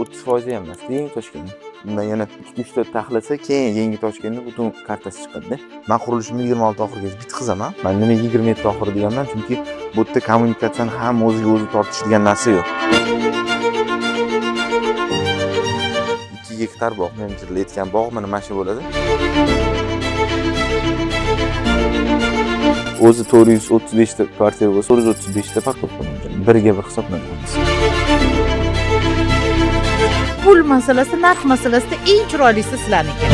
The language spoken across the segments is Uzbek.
30% ham emas, Yangi Toshkent. Bundan yana 2-3 ta taxlasa, keyin Yangi Toshkentni butun kartasi chiqadi. Men qurilishimni 26 oxirigacha bitqizaman. Men nima 27 oxiri deganman, chunki bu yerda kommunikatsiyani ham o'ziga o'zi tortish degan narsa yo'q. 2 gektar bog', menejerlar aytgan bog' mana mana shu bo'ladi. O'zi 435 ta kvartira bo'lsa, 435 ta parkovka mumkin. Birga bir hisoblanadi. Pul masalasida, narx masalasida eng chiroylisi sizlarniki.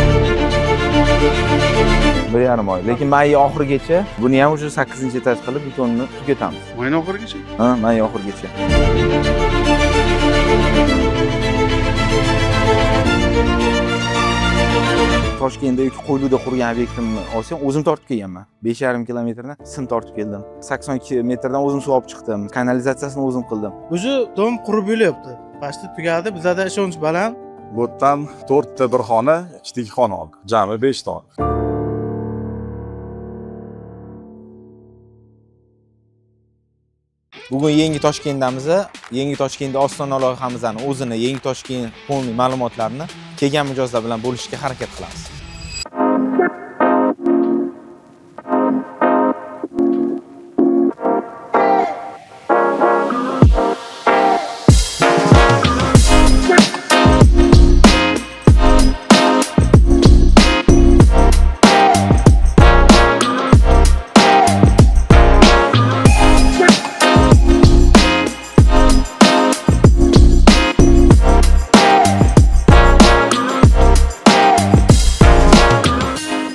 1,5 oy. Lekin may oxirigacha buni ham уже 8-etaj qilib betonni tugatamiz. Mayni oxirigacha? Ha, may oxirigacha. Toshkentda yoki Qo'yliqda qurgan obyektimni olsam, o'zim tortib kelganman. 5,5 kilometrdan sim tortib keldim. 82 metrdan o'zim suv olib chiqdim. Kanalizatsiyasini o'zim qildim. Уже dom qurib bo'lyapti. Pashta tugadi, bizada ishonch baland. Bu yerdan 4 ta bir xona, 2 ta ikki xona oldik. Jami 5 ta oldik. Bugun Yangi Toshkentdamiz. Yangi Toshkentda Ostona loyihamizni o'zini Yangi Toshkent полный ma'lumotlarini kelgan mijozlar bilan bo'lishga harakat qilamiz.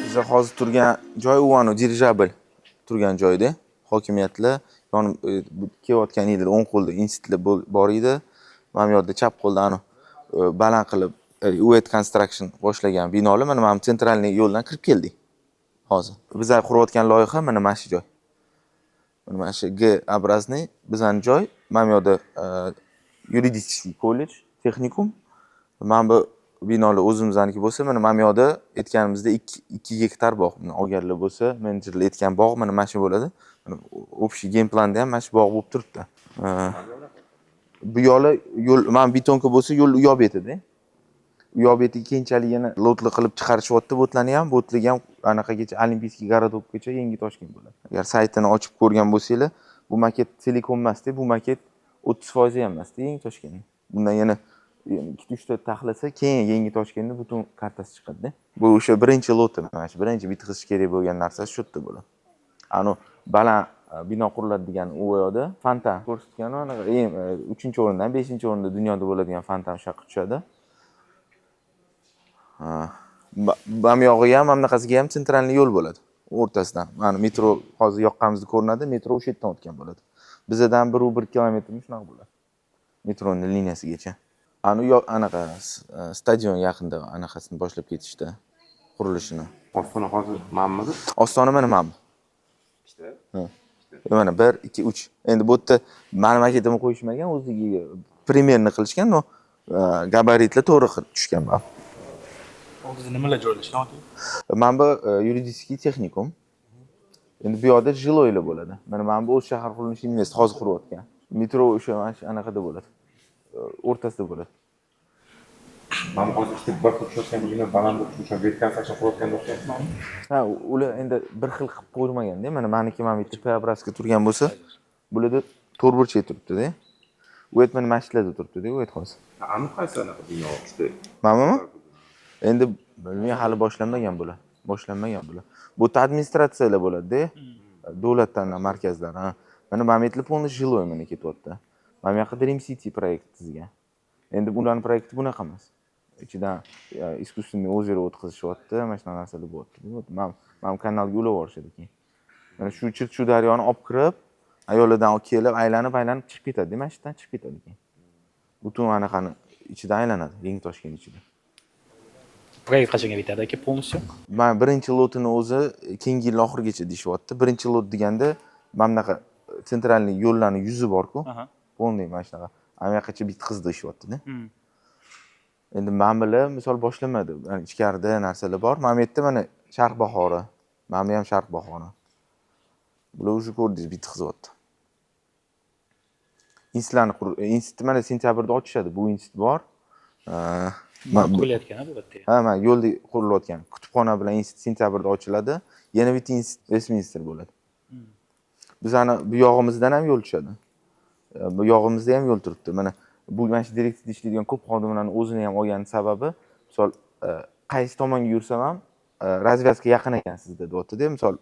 Biz hozir turgan joy u anu dirijabl turgan joyda. Hokimiyatlar yonib kelayotgan edilar, o'ng qo'lda institutlar bor edi. Mana bu yerda chap qo'lda anu baland qilib UED Construction boshlagan binolar mana mana bu центральный yo'ldan kirib keldik. Hozir bizlar qurayotgan loyiha mana mana shu joy. Mana mana shu G образный bizning joy. Mana bu yerda юридический kollej, texnikum. Mana bu binolar o'zimizniki bo'lsa, mana mana bu yerda aytganimizda 2 gektar bog'. Buni olganlar bo'lsa, menejerlar aytgan bog' mana mana shu bo'ladi. Mana общий genplanda ham mana shu bog' bo'lib turibdi. Bu yo'li yo'l, mana betonka bo'lsa, yo'l u yoq betida. U yoq betiga keyinchalik yana lotli qilib chiqarishyapti botlarni ham, botligi ham anaqagacha Olimpiyskiy городокgacha Yangi Toshkent bo'ladi. Agar saytini ochib ko'rgan bo'lsanglar, bu maket Telekom emasda, bu maket 30% ham emasda Yangi Toshkentni. Bundan yana 2-3 ta taxlasa, keyin Yangi Toshkentni butun kartasi chiqadi. Bu o'sha birinchi loti, mana shu birinchi bitqizish kerak bo'lgan narsasi shu yerda bo'ladi. Anu baland bino quriladi degan u yoqda fontan ko'rsatgan, anaqa eng 3-o'rindan 5-o'rinda dunyoda bo'ladigan fontan o'sha yoqqa tushadi. Mana bu yog'iga ham, mana bunaqasiga ham центральный yo'l bo'ladi. O'rtasidan. Mana metro hozir yoqqanimizda ko'rinadi, metro o'sha yerdan o'tgan bo'ladi. Bizadan 1,1 kilometrmi shunaqa bo'ladi. Metroni liniyasigacha. Anu yo anaqa stadion yaqinda anaqasini boshlab ketishdi, qurilishini. Ostona hozir manmidi? Ostona mana mana bu. Ha. Mana 1 2 3. Endi bu yerda mani maketimni qo'yishmagan, o'ziga примерно qilishgan, но gabaritlar to'g'ri qilib tushgan bu. Oldida nimalar joylashgan aka? Mana bu юридический texnikum. Endi bu yoqda жилой lar bo'ladi. Mana mana bu O'z shahar qurilish invest hozir qurayotgan. Metro o'sha mana shu anaqada bo'ladi. O'rtasida bo'ladi. Mana bu hozir ikkita bir xil tushayotgan bino baland bo'lib o'sha rekonstruksiya qilayotganda o'xshayapmi? Ha, ular endi bir xil qilib qo'ymaganda, mana maniki mana bu yerda P-образка turgan bo'lsa, bularda to'rtburchak turibdi-da. U yerda mana masjidlarda turibdi-da, u yerda hozir. Aniq qaysi anaqa bino ikkita? Manimi? Endi bilmayman, hali boshlanmagan bular. Boshlanmagan bular. Bu yerda administratsiyalar bo'ladi-da. Davlatdan markazlar, ha. Mana bu yerda полный жилой mana ketyapti. Mana bu yoqda Dream City proyekti tuzgan. Endi ularning proyekti bunaqa emas. Ichidan искусственный озеро o'tkazishyapti, mana shunaqa narsalar bo'lyapti. Mana bu kanalga ulab yuborishadi keyin. Mana shu Chirchiq daryoni olib kirib, ayollardan olib kelib, aylanib, aylanib chiqib ketadi, mana shu yerdan chiqib ketadi keyin. Butun anaqani ichidan aylanadi, Yangi Toshkent ichida. Proyekt qachonga bitadi aka полностью? Mana birinchi lotini o'zi keyingi yil oxirigacha deyishyapti. Birinchi lot deganda mana bunaqa центральный yo'llarni yuzi bor-ku. Полный mana shunaqa. Ana yoqqacha bitqizdi deyishyapti-da. Endi mana bular misol boshlamadi. Mana ichkarida narsalar bor. Mana bu yerda mana Sharq bahori. Mana bu ham Sharq bahori. Bular уже ko'rdingiz, bitqizyapti. Institutlarni institutni mana sentyabrda ochishadi. Bu institut bor. Qurilayotgan bu yerda. Ha, mana yo'lda qurilayotgan kutubxona bilan institut sentyabrda ochiladi. Yana bitta institut Vestminster bo'ladi. Bizani bu yog'imizdan ham yo'l tushadi. Bu yog'imizda ham yo'l turibdi. Mana bu, mana shu direksiyada ishlaydigan ko'p xodimlarni o'zini ham olgani sababi, misol, qaysi tomonga yursam ham развязка yaqin ekan sizda, deyaptida. Misol,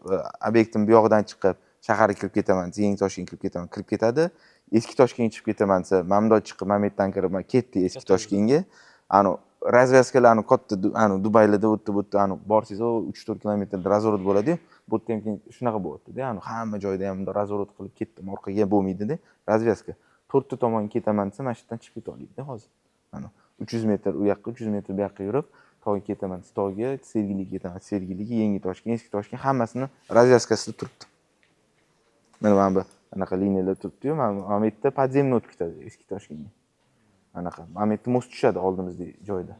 obyektim bu yog'idan chiqib shaharga kirib ketaman desa, Yangi Toshkentga kirib ketaman, kirib ketadi. Eski Toshkentga chiqib ketaman desa, mana bundoq chiqib, mana bu yerdan kirib, mana ketdi Eski Toshkentga. Ani развязка larni katta ani Dubaylarda o'tdi, bu yerda ani borsangiz, u 3-4 kilometrda разворот bo'ladiyu, bu yerda ham keyin shunaqa bo'lyaptida. Ani hamma joyda ham bundoq разворот qilib ketdim, orqaga bo'lmaydida. Развязка to'rtta tomonga ketaman desa, mana shu yerdan chiqib keta oladida. Hozir mana 300 metr u yoqqa, 300 metr bu yoqqa yurib, tog'ga ketaman desa tog'ga, Sergeliga ketaman, Sergeliga, Yangi Toshkent, Eski Toshkent, hammasini развязка sida turibdi. Mana bu anaqa liniyalar turibdiyu, mana bu yerda подземный o'tib ketadi Eski Toshkentga. Anaqa mana bu yerda мост tushadi oldimizdagi joyda.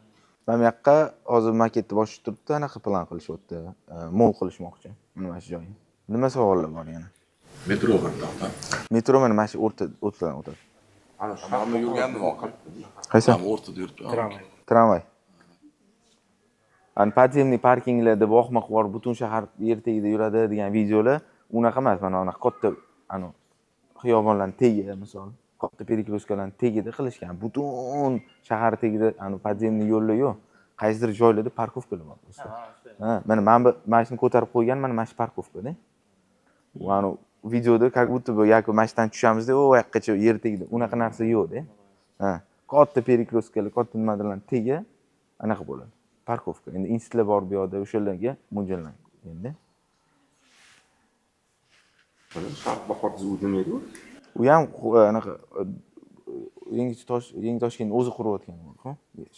Mana bu yoqqa hozir maketni boshib turibdi, anaqa plan qilishyapti, mol qilishmoqchi mana shu joyni. Nima savollar bor yana? Metro qayerda? Metro mana shu o'rtadan o'tadi. Ana shu. Mana yurgandim oqib. Qaysi? Mana o'rtada yuribdi. Tramvay. Tramvay. Ani подземный parkinglarda vohma bor, butun shahar yer tagida yuradi degan videolar unaqa emas. Mana anaqa katta ani xiyobonlarni tagi, misol, katta перекрёстка larni tagida qilishgan. Butun shahar tagida ani подземный yo'llar yo'q. Qaysidir joylarda парковка lar bor просто. Ha, mana bu, mana shuni ko'tarib qo'ygan, mana shu парковка da. U ani videoda как будто бы yoki mana shu yerdan tushamizda, u yoqqacha yer tagida, unaqa narsa yo'qda. Ha, katta перекрёстка lar, katta nimalarni tagi anaqa bo'ladi. Парковка. Endi institutlar bor bu yoqda, o'shalarga mo'ljallangan endi. Sharq bahor tuzuvchi. U ham anaqa Yangi Toshkentni o'zi qurayotgan,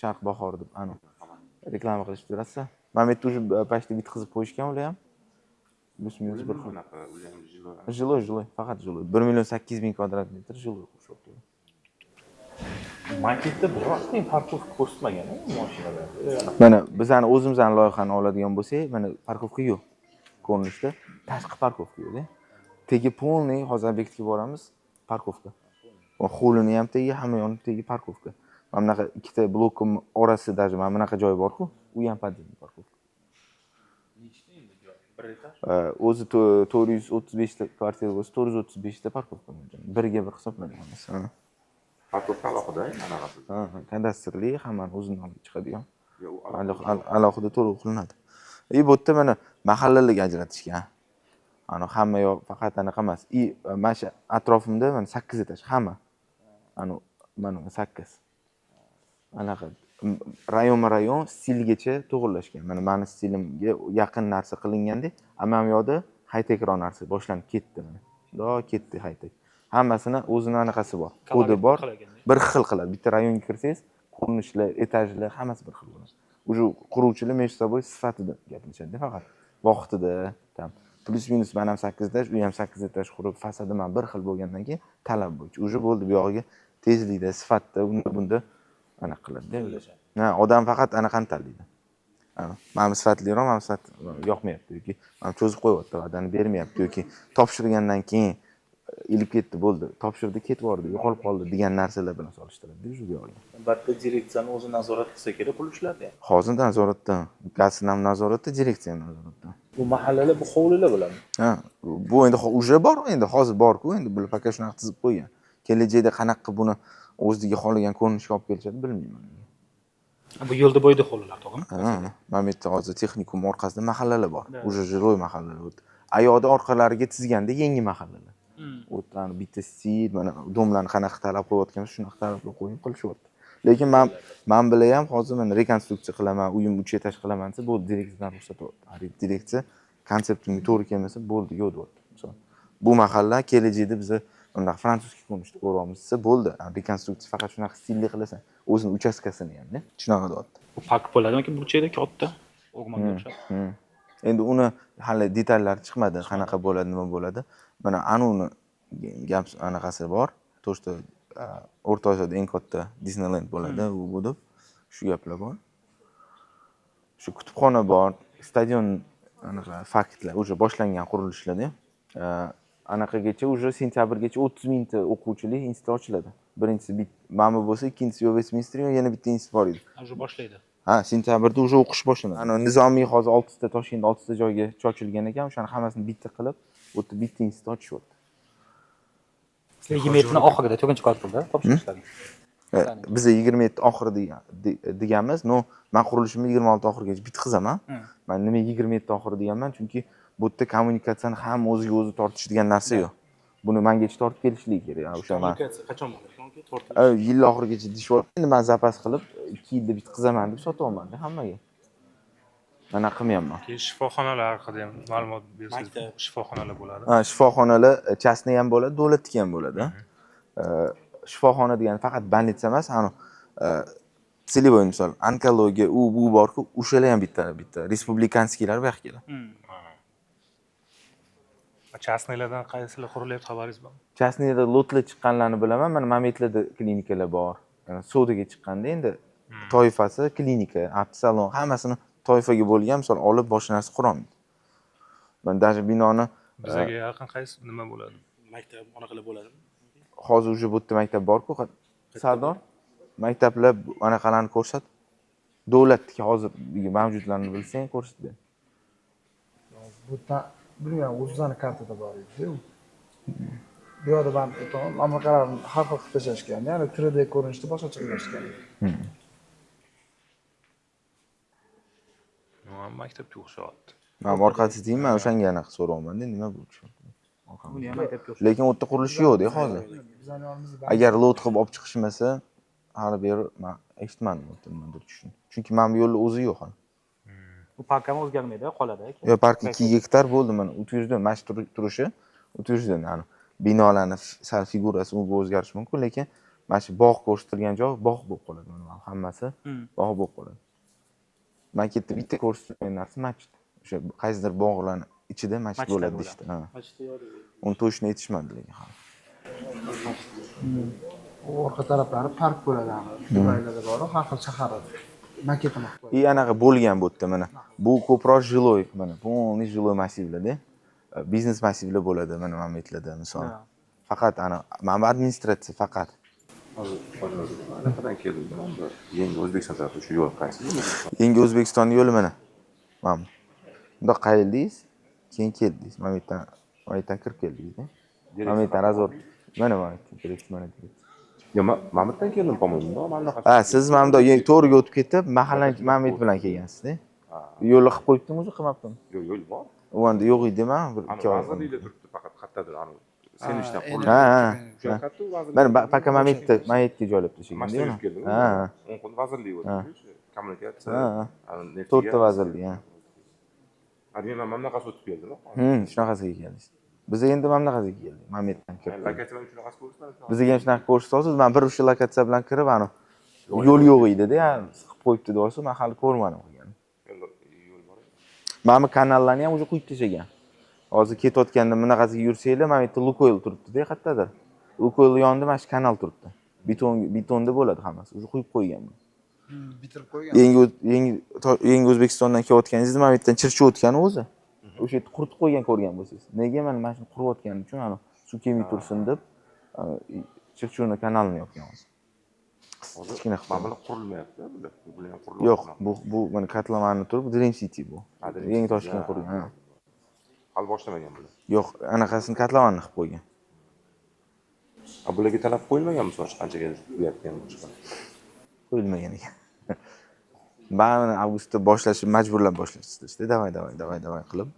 Sharq bahor deb anavi reklama qilishib turasizlar. Mana bu yerda уже почти bitqizib qo'yishgan ular ham. Плюс минус bir xil. Unaqa ular ham жилой. Жилой, жилой, faqat жилой. 1 800 000 kvadrat metr жилой qurishyapti. Maketda birorta ham парковка ko'rsatmagan mashinalar. Mana bizani o'zimizni loyihani oladigan bo'lsak, mana парковка yo'q. Ko'rinishda tashqi парковка yo'q-da. Tegi полный, hozir obyektga boramiz, парковка. Hovlini ham tegi, hamma yoni tegi парковка. Mana bunaqa ikkita blokim orasi, даже mana bunaqa joy bor-ku, u ham подземный парковка. Bir etaj. O'zi 435 ta kvartira bo'lsa, 435 ta парковка mo'ljal. Birga bir hisoblanadi hammasi. Ha. Парковка alohida anaqasi. Ha, kadastrli, hammani o'zini olib chiqadigan. Yo, u Alohida to'lov qilinadi. И bu yerda mana mahallalarga ajratishgan. Ani hamma yoq faqat anaqa emas. И mana shu atrofimda mana 8 etaj hamma. Ani mana 8. Anaqa rayonma rayon stilgacha to'g'irlashgan. Mana mani stilimga yaqin narsa qilinganda, mana bu yoqda high-techroq narsa boshlanib ketdi mana. Xudo ketdi high-tech. Hammasini o'zini anaqasi bor. Kodi bor. Bir xil qiladi. Bitta rayonga kirsangiz, ko'rinishlar, etajlar hammasi bir xil bo'ladi. Уже quruvchilar между собой sifatida gaplashadi faqat. Vaqtida там плюс минус mana ham 8 etaj, u ham 8 etaj qurib, fasadi mana bir xil bo'lgandan keyin talab bo'yicha уже bo'ldi, bu yog'iga tezlikda, sifatda, unda bunda anaqa qiladi. Ha, odam faqat anaqani tanlaydi. Mana bu sifatliroq, mana bu sifat yoqmayapti yoki mana cho'zib qo'yyapti, va'dani bermayapti yoki topshirgandan keyin ilib ketdi, bo'ldi, topshirdi, ketib yubordi, yo'qolib qoldi degan narsalar bilan solishtiradi shu yog'iga. Albatta, direksiyani o'zi nazorat qilsa kerak pul ishlarni ham. Hozir nazoratda, gaz ham nazoratda, direksiya ham nazoratda. Bu mahallalar, bu hovlilar bo'ladimi? Ha, bu endi уже bor, endi hozir borku, endi bular пока shunaqa tizib qo'ygan. Kelajakda qanaqa qilib buni o'ziga xohlagan ko'rinishga olib kelishadi, bilmayman. Bu yo'lda bo'yida hovlilar, to'g'rimi? Ha, mana bu yerda hozir texnikum orqasida mahallalar bor. Уже жилой mahallalar. Ayoqda orqalariga tizganda yangi mahallalar. U yerda bitta stil, mana дом larni qanaqa talab qilayotgan, shunaqa talablar qo'yib qilishyapti. Lekin man bilan ham hozir mana rekonstruksiya qilaman, uyim 3 etaj qilaman desa, bo'ldi, direksiyadan ruxsat olyapti. Direksiya konseptimga to'g'ri kelmasa, bo'ldi, yo'q deyapti. Misol, bu mahalla kelajakda biza bunaqa французский ko'rinishda ko'ryapmiz desa, bo'ldi. Rekonstruksiya faqat shunaqa stilda qilasan. O'zini uchastkasini ham, shunaqa deyapti. Bu park bo'ladimi burchakda katta? O'rmonga o'xshab. Endi uni hali detallari chiqmadi, qanaqa bo'ladi, nima bo'ladi. Mana anuni gap anaqasi bor. То, что O'rta Osiyoda eng katta Disneyland bo'ladi u bu deb shu gaplar bor. Shu kutubxona bor, stadion, anaqa faktlar уже boshlangan qurilishlarda. Anaqagacha, уже sentyabrgacha 30 mingta o'quvchilik institut ochiladi. Birinchisi mana bu bo'lsa, ikkinchisi yo Westminster, yo yana bitta institut bor edi. Уже boshlaydi. Ha, sentyabrda уже o'qish boshlanadi. Ana Nizomiy hozir 6 ta Toshkentda 6 ta joyga chochilgan ekan, o'shani hammasini bitta qilib, u yerda bitta institut ochishyapti. Sizlar 27 oxirida 4 kvartalda topshirishlar. Biz 27 oxiri deganmiz. No, men qurilishimni 26 oxirigacha bitqizaman. Men nima 27 oxiri deganman, chunki bu yerda kommunikatsiyani hamma o'ziga o'zi tortish degan narsa yo'q. Buni mengacha tortib kelishligi kerak. O'sha men Kommunikatsiya qachon bo'ladi? Yil oxirigacha deyishyapti. Endi men zapas qilib 2 yilda bitqizaman deb sotyapman hammaga. Mana qilmayapman. Keyin shifoxonalar haqida ham ma'lumot bersangiz, shifoxonalar bo'ladi. Ha, shifoxonalar частный ham bo'ladi, davlatniki ham bo'ladi. Shifoxona degani faqat больница emas, ani целевой misol onkologiya, u bu borku, o'shalar ham bitta bitta республиканский lar bu yoqqa keladi. Частный lardan qaysilar qurilyapti, xabaringiz bormi? Частный da lotlar chiqqanlarni bilaman. Mana Mametlarda klinikalar bor. Sodaga chiqqanda endi toifasi klinika, avtosalon hammasini toifaga bo'lgan, misol olib boshqa narsa qurolmaydi. Man даже binoni Bizga yaqin qaysi nima bo'ladi? Maktab anaqalar bo'ladimi? Hozir уже bu yerda maktab bor-ku. Sardor, maktablar anaqalarni ko'rsat. Davlatniki hozir mavjudlarni bilsang ko'rsat ber. Bu yerda bilmayman, o'zini kartada bor edi. Bu yoqda man anaqalarni har xil qilib tashlashgan, ya'ni 3D ko'rinishda boshqacha qilib tashlashgan. Nima maktabga o'xshayapti. Men orqasi deyman, o'shanga anaqa so'rayapman-da, nima bu? Buni ham maktabga o'xshayapti. Lekin u yerda qurilish yo'q-da hozir. Agar lot qilib olib chiqishmasa, hali beri men eshitmadim u yerda nimadir tushuni. Chunki mana bu yo'lni o'zi yo'q hali. Bu park ham o'zgarmaydi, qoladi. Yo'q, park 2 gektar bo'ldi mana, утвержден, mana shu turishi утвержден, ya'ni binolarni sal figurasi u o'zgarishi mumkin, lekin mana shu bog' ko'rsatilgan joy bog' bo'lib qoladi, mana hammasi bog' bo'lib qoladi. Men ketdi bitta ko'rsatilgan narsa masjid. O'sha qaysidir bog'larni ichida masjid bo'ladi deyishdi. Ha. Uni to'shini aytishmadi lekin hali. Orqa taraflari park bo'ladi. Dubaylarda bor, har xil shahar maketini qilib qo'yadi. И anaqa bo'lgan bu yerda mana. Bu ko'proq жилой, mana полный жилой massivlarda, biznes massivlar bo'ladi mana mametlarda misol. Faqat ana mana bu administratsiya faqat. Hozir anaqadan keldim, bu Yangi O'zbekiston tarafi shu yo'l qaysi? Yangi O'zbekiston yo'li mana. Mana bu. Bundoq qayildingiz, keyin keldingiz. Mana bu yerdan kirib keldingiz-da. Mana bu yerdan razor. Mana bu direksiya, mana direksiya. Yo, Mamitdan keldim, по-моему, mana bunaqa. Ha, siz mana bundoq to'g'riga o'tib ketib, mahallani Mamit bilan kelgansiz-da. Yo'lni qilib qo'yibdimi o'zi, qilmabdimi? Yo'q, yo'l bor. U endi yo'q edi, man bir ikki oy. Vazirlikda turibdi faqat qayerdadir, anavi sen ishdan Ha, ha. O'sha qayerda vazirlik? Mana paka Mamitni, Mamitga joylab tashlagan. Mashina yurib keldim. Ha. O'ng qo'l vazirligi Ha. o'tdi, kommunikatsiya. Ha. Neftiga. To'rtta vazirlik, ha. Admin mana bunaqasi o'tib keldim. Shunaqasiga keldingiz. Biz endi mana bunaqasiga keldik. Mametdan kirib. Lokatsiyadan shunaqasi ko'rsatadi. Bizga ham shunaqa ko'rsatasiz. Men bir o'sha lokatsiya bilan kirib, ani yo'l yo'q edi-da, siqib qo'yibdi deyapsiz, men hali ko'rmadim qilganini. Yo'l bor. Mana bu kanallarni ham уже quyib tashlagan. Hozir ketayotganda bunaqasiga yursanglar, mana bu yerda Lukoil turibdi-da, qayerdadir. Lukoil yonida mana shu kanal turibdi. Betonda bo'ladi hammasi. Уже quyib qo'ygan bu. Bitirib qo'ygan. Yangi O'zbekistondan kelayotganingizda mana bu yerdan Chirchiq o'tgan o'zi. O'sha yerda quritib qo'ygan ko'rgan bo'lsangiz. Nega mana shuni quriyotgani uchun ana suv kelmay tursin deb Chirchiqni kanalini yopgan hozir. Kichkina qilib. Mana bular qurilmayapti, bular. Bular ham qurilyapti. Yo'q, bu mana kotlovani turib Dream City bu. Yangi Toshkent qurgan. Ha. Hali boshlamagan bular. Yo'q, anaqasini kotlovanni qilib qo'ygan. A bularga talab qo'yilmagan misol uchun qanchaga bo'layotgan boshqa. Qo'yilmagan ekan. Ba'zan avgustda boshlashib majburlab boshlashdi. Davay, davay, davay, davay qilib.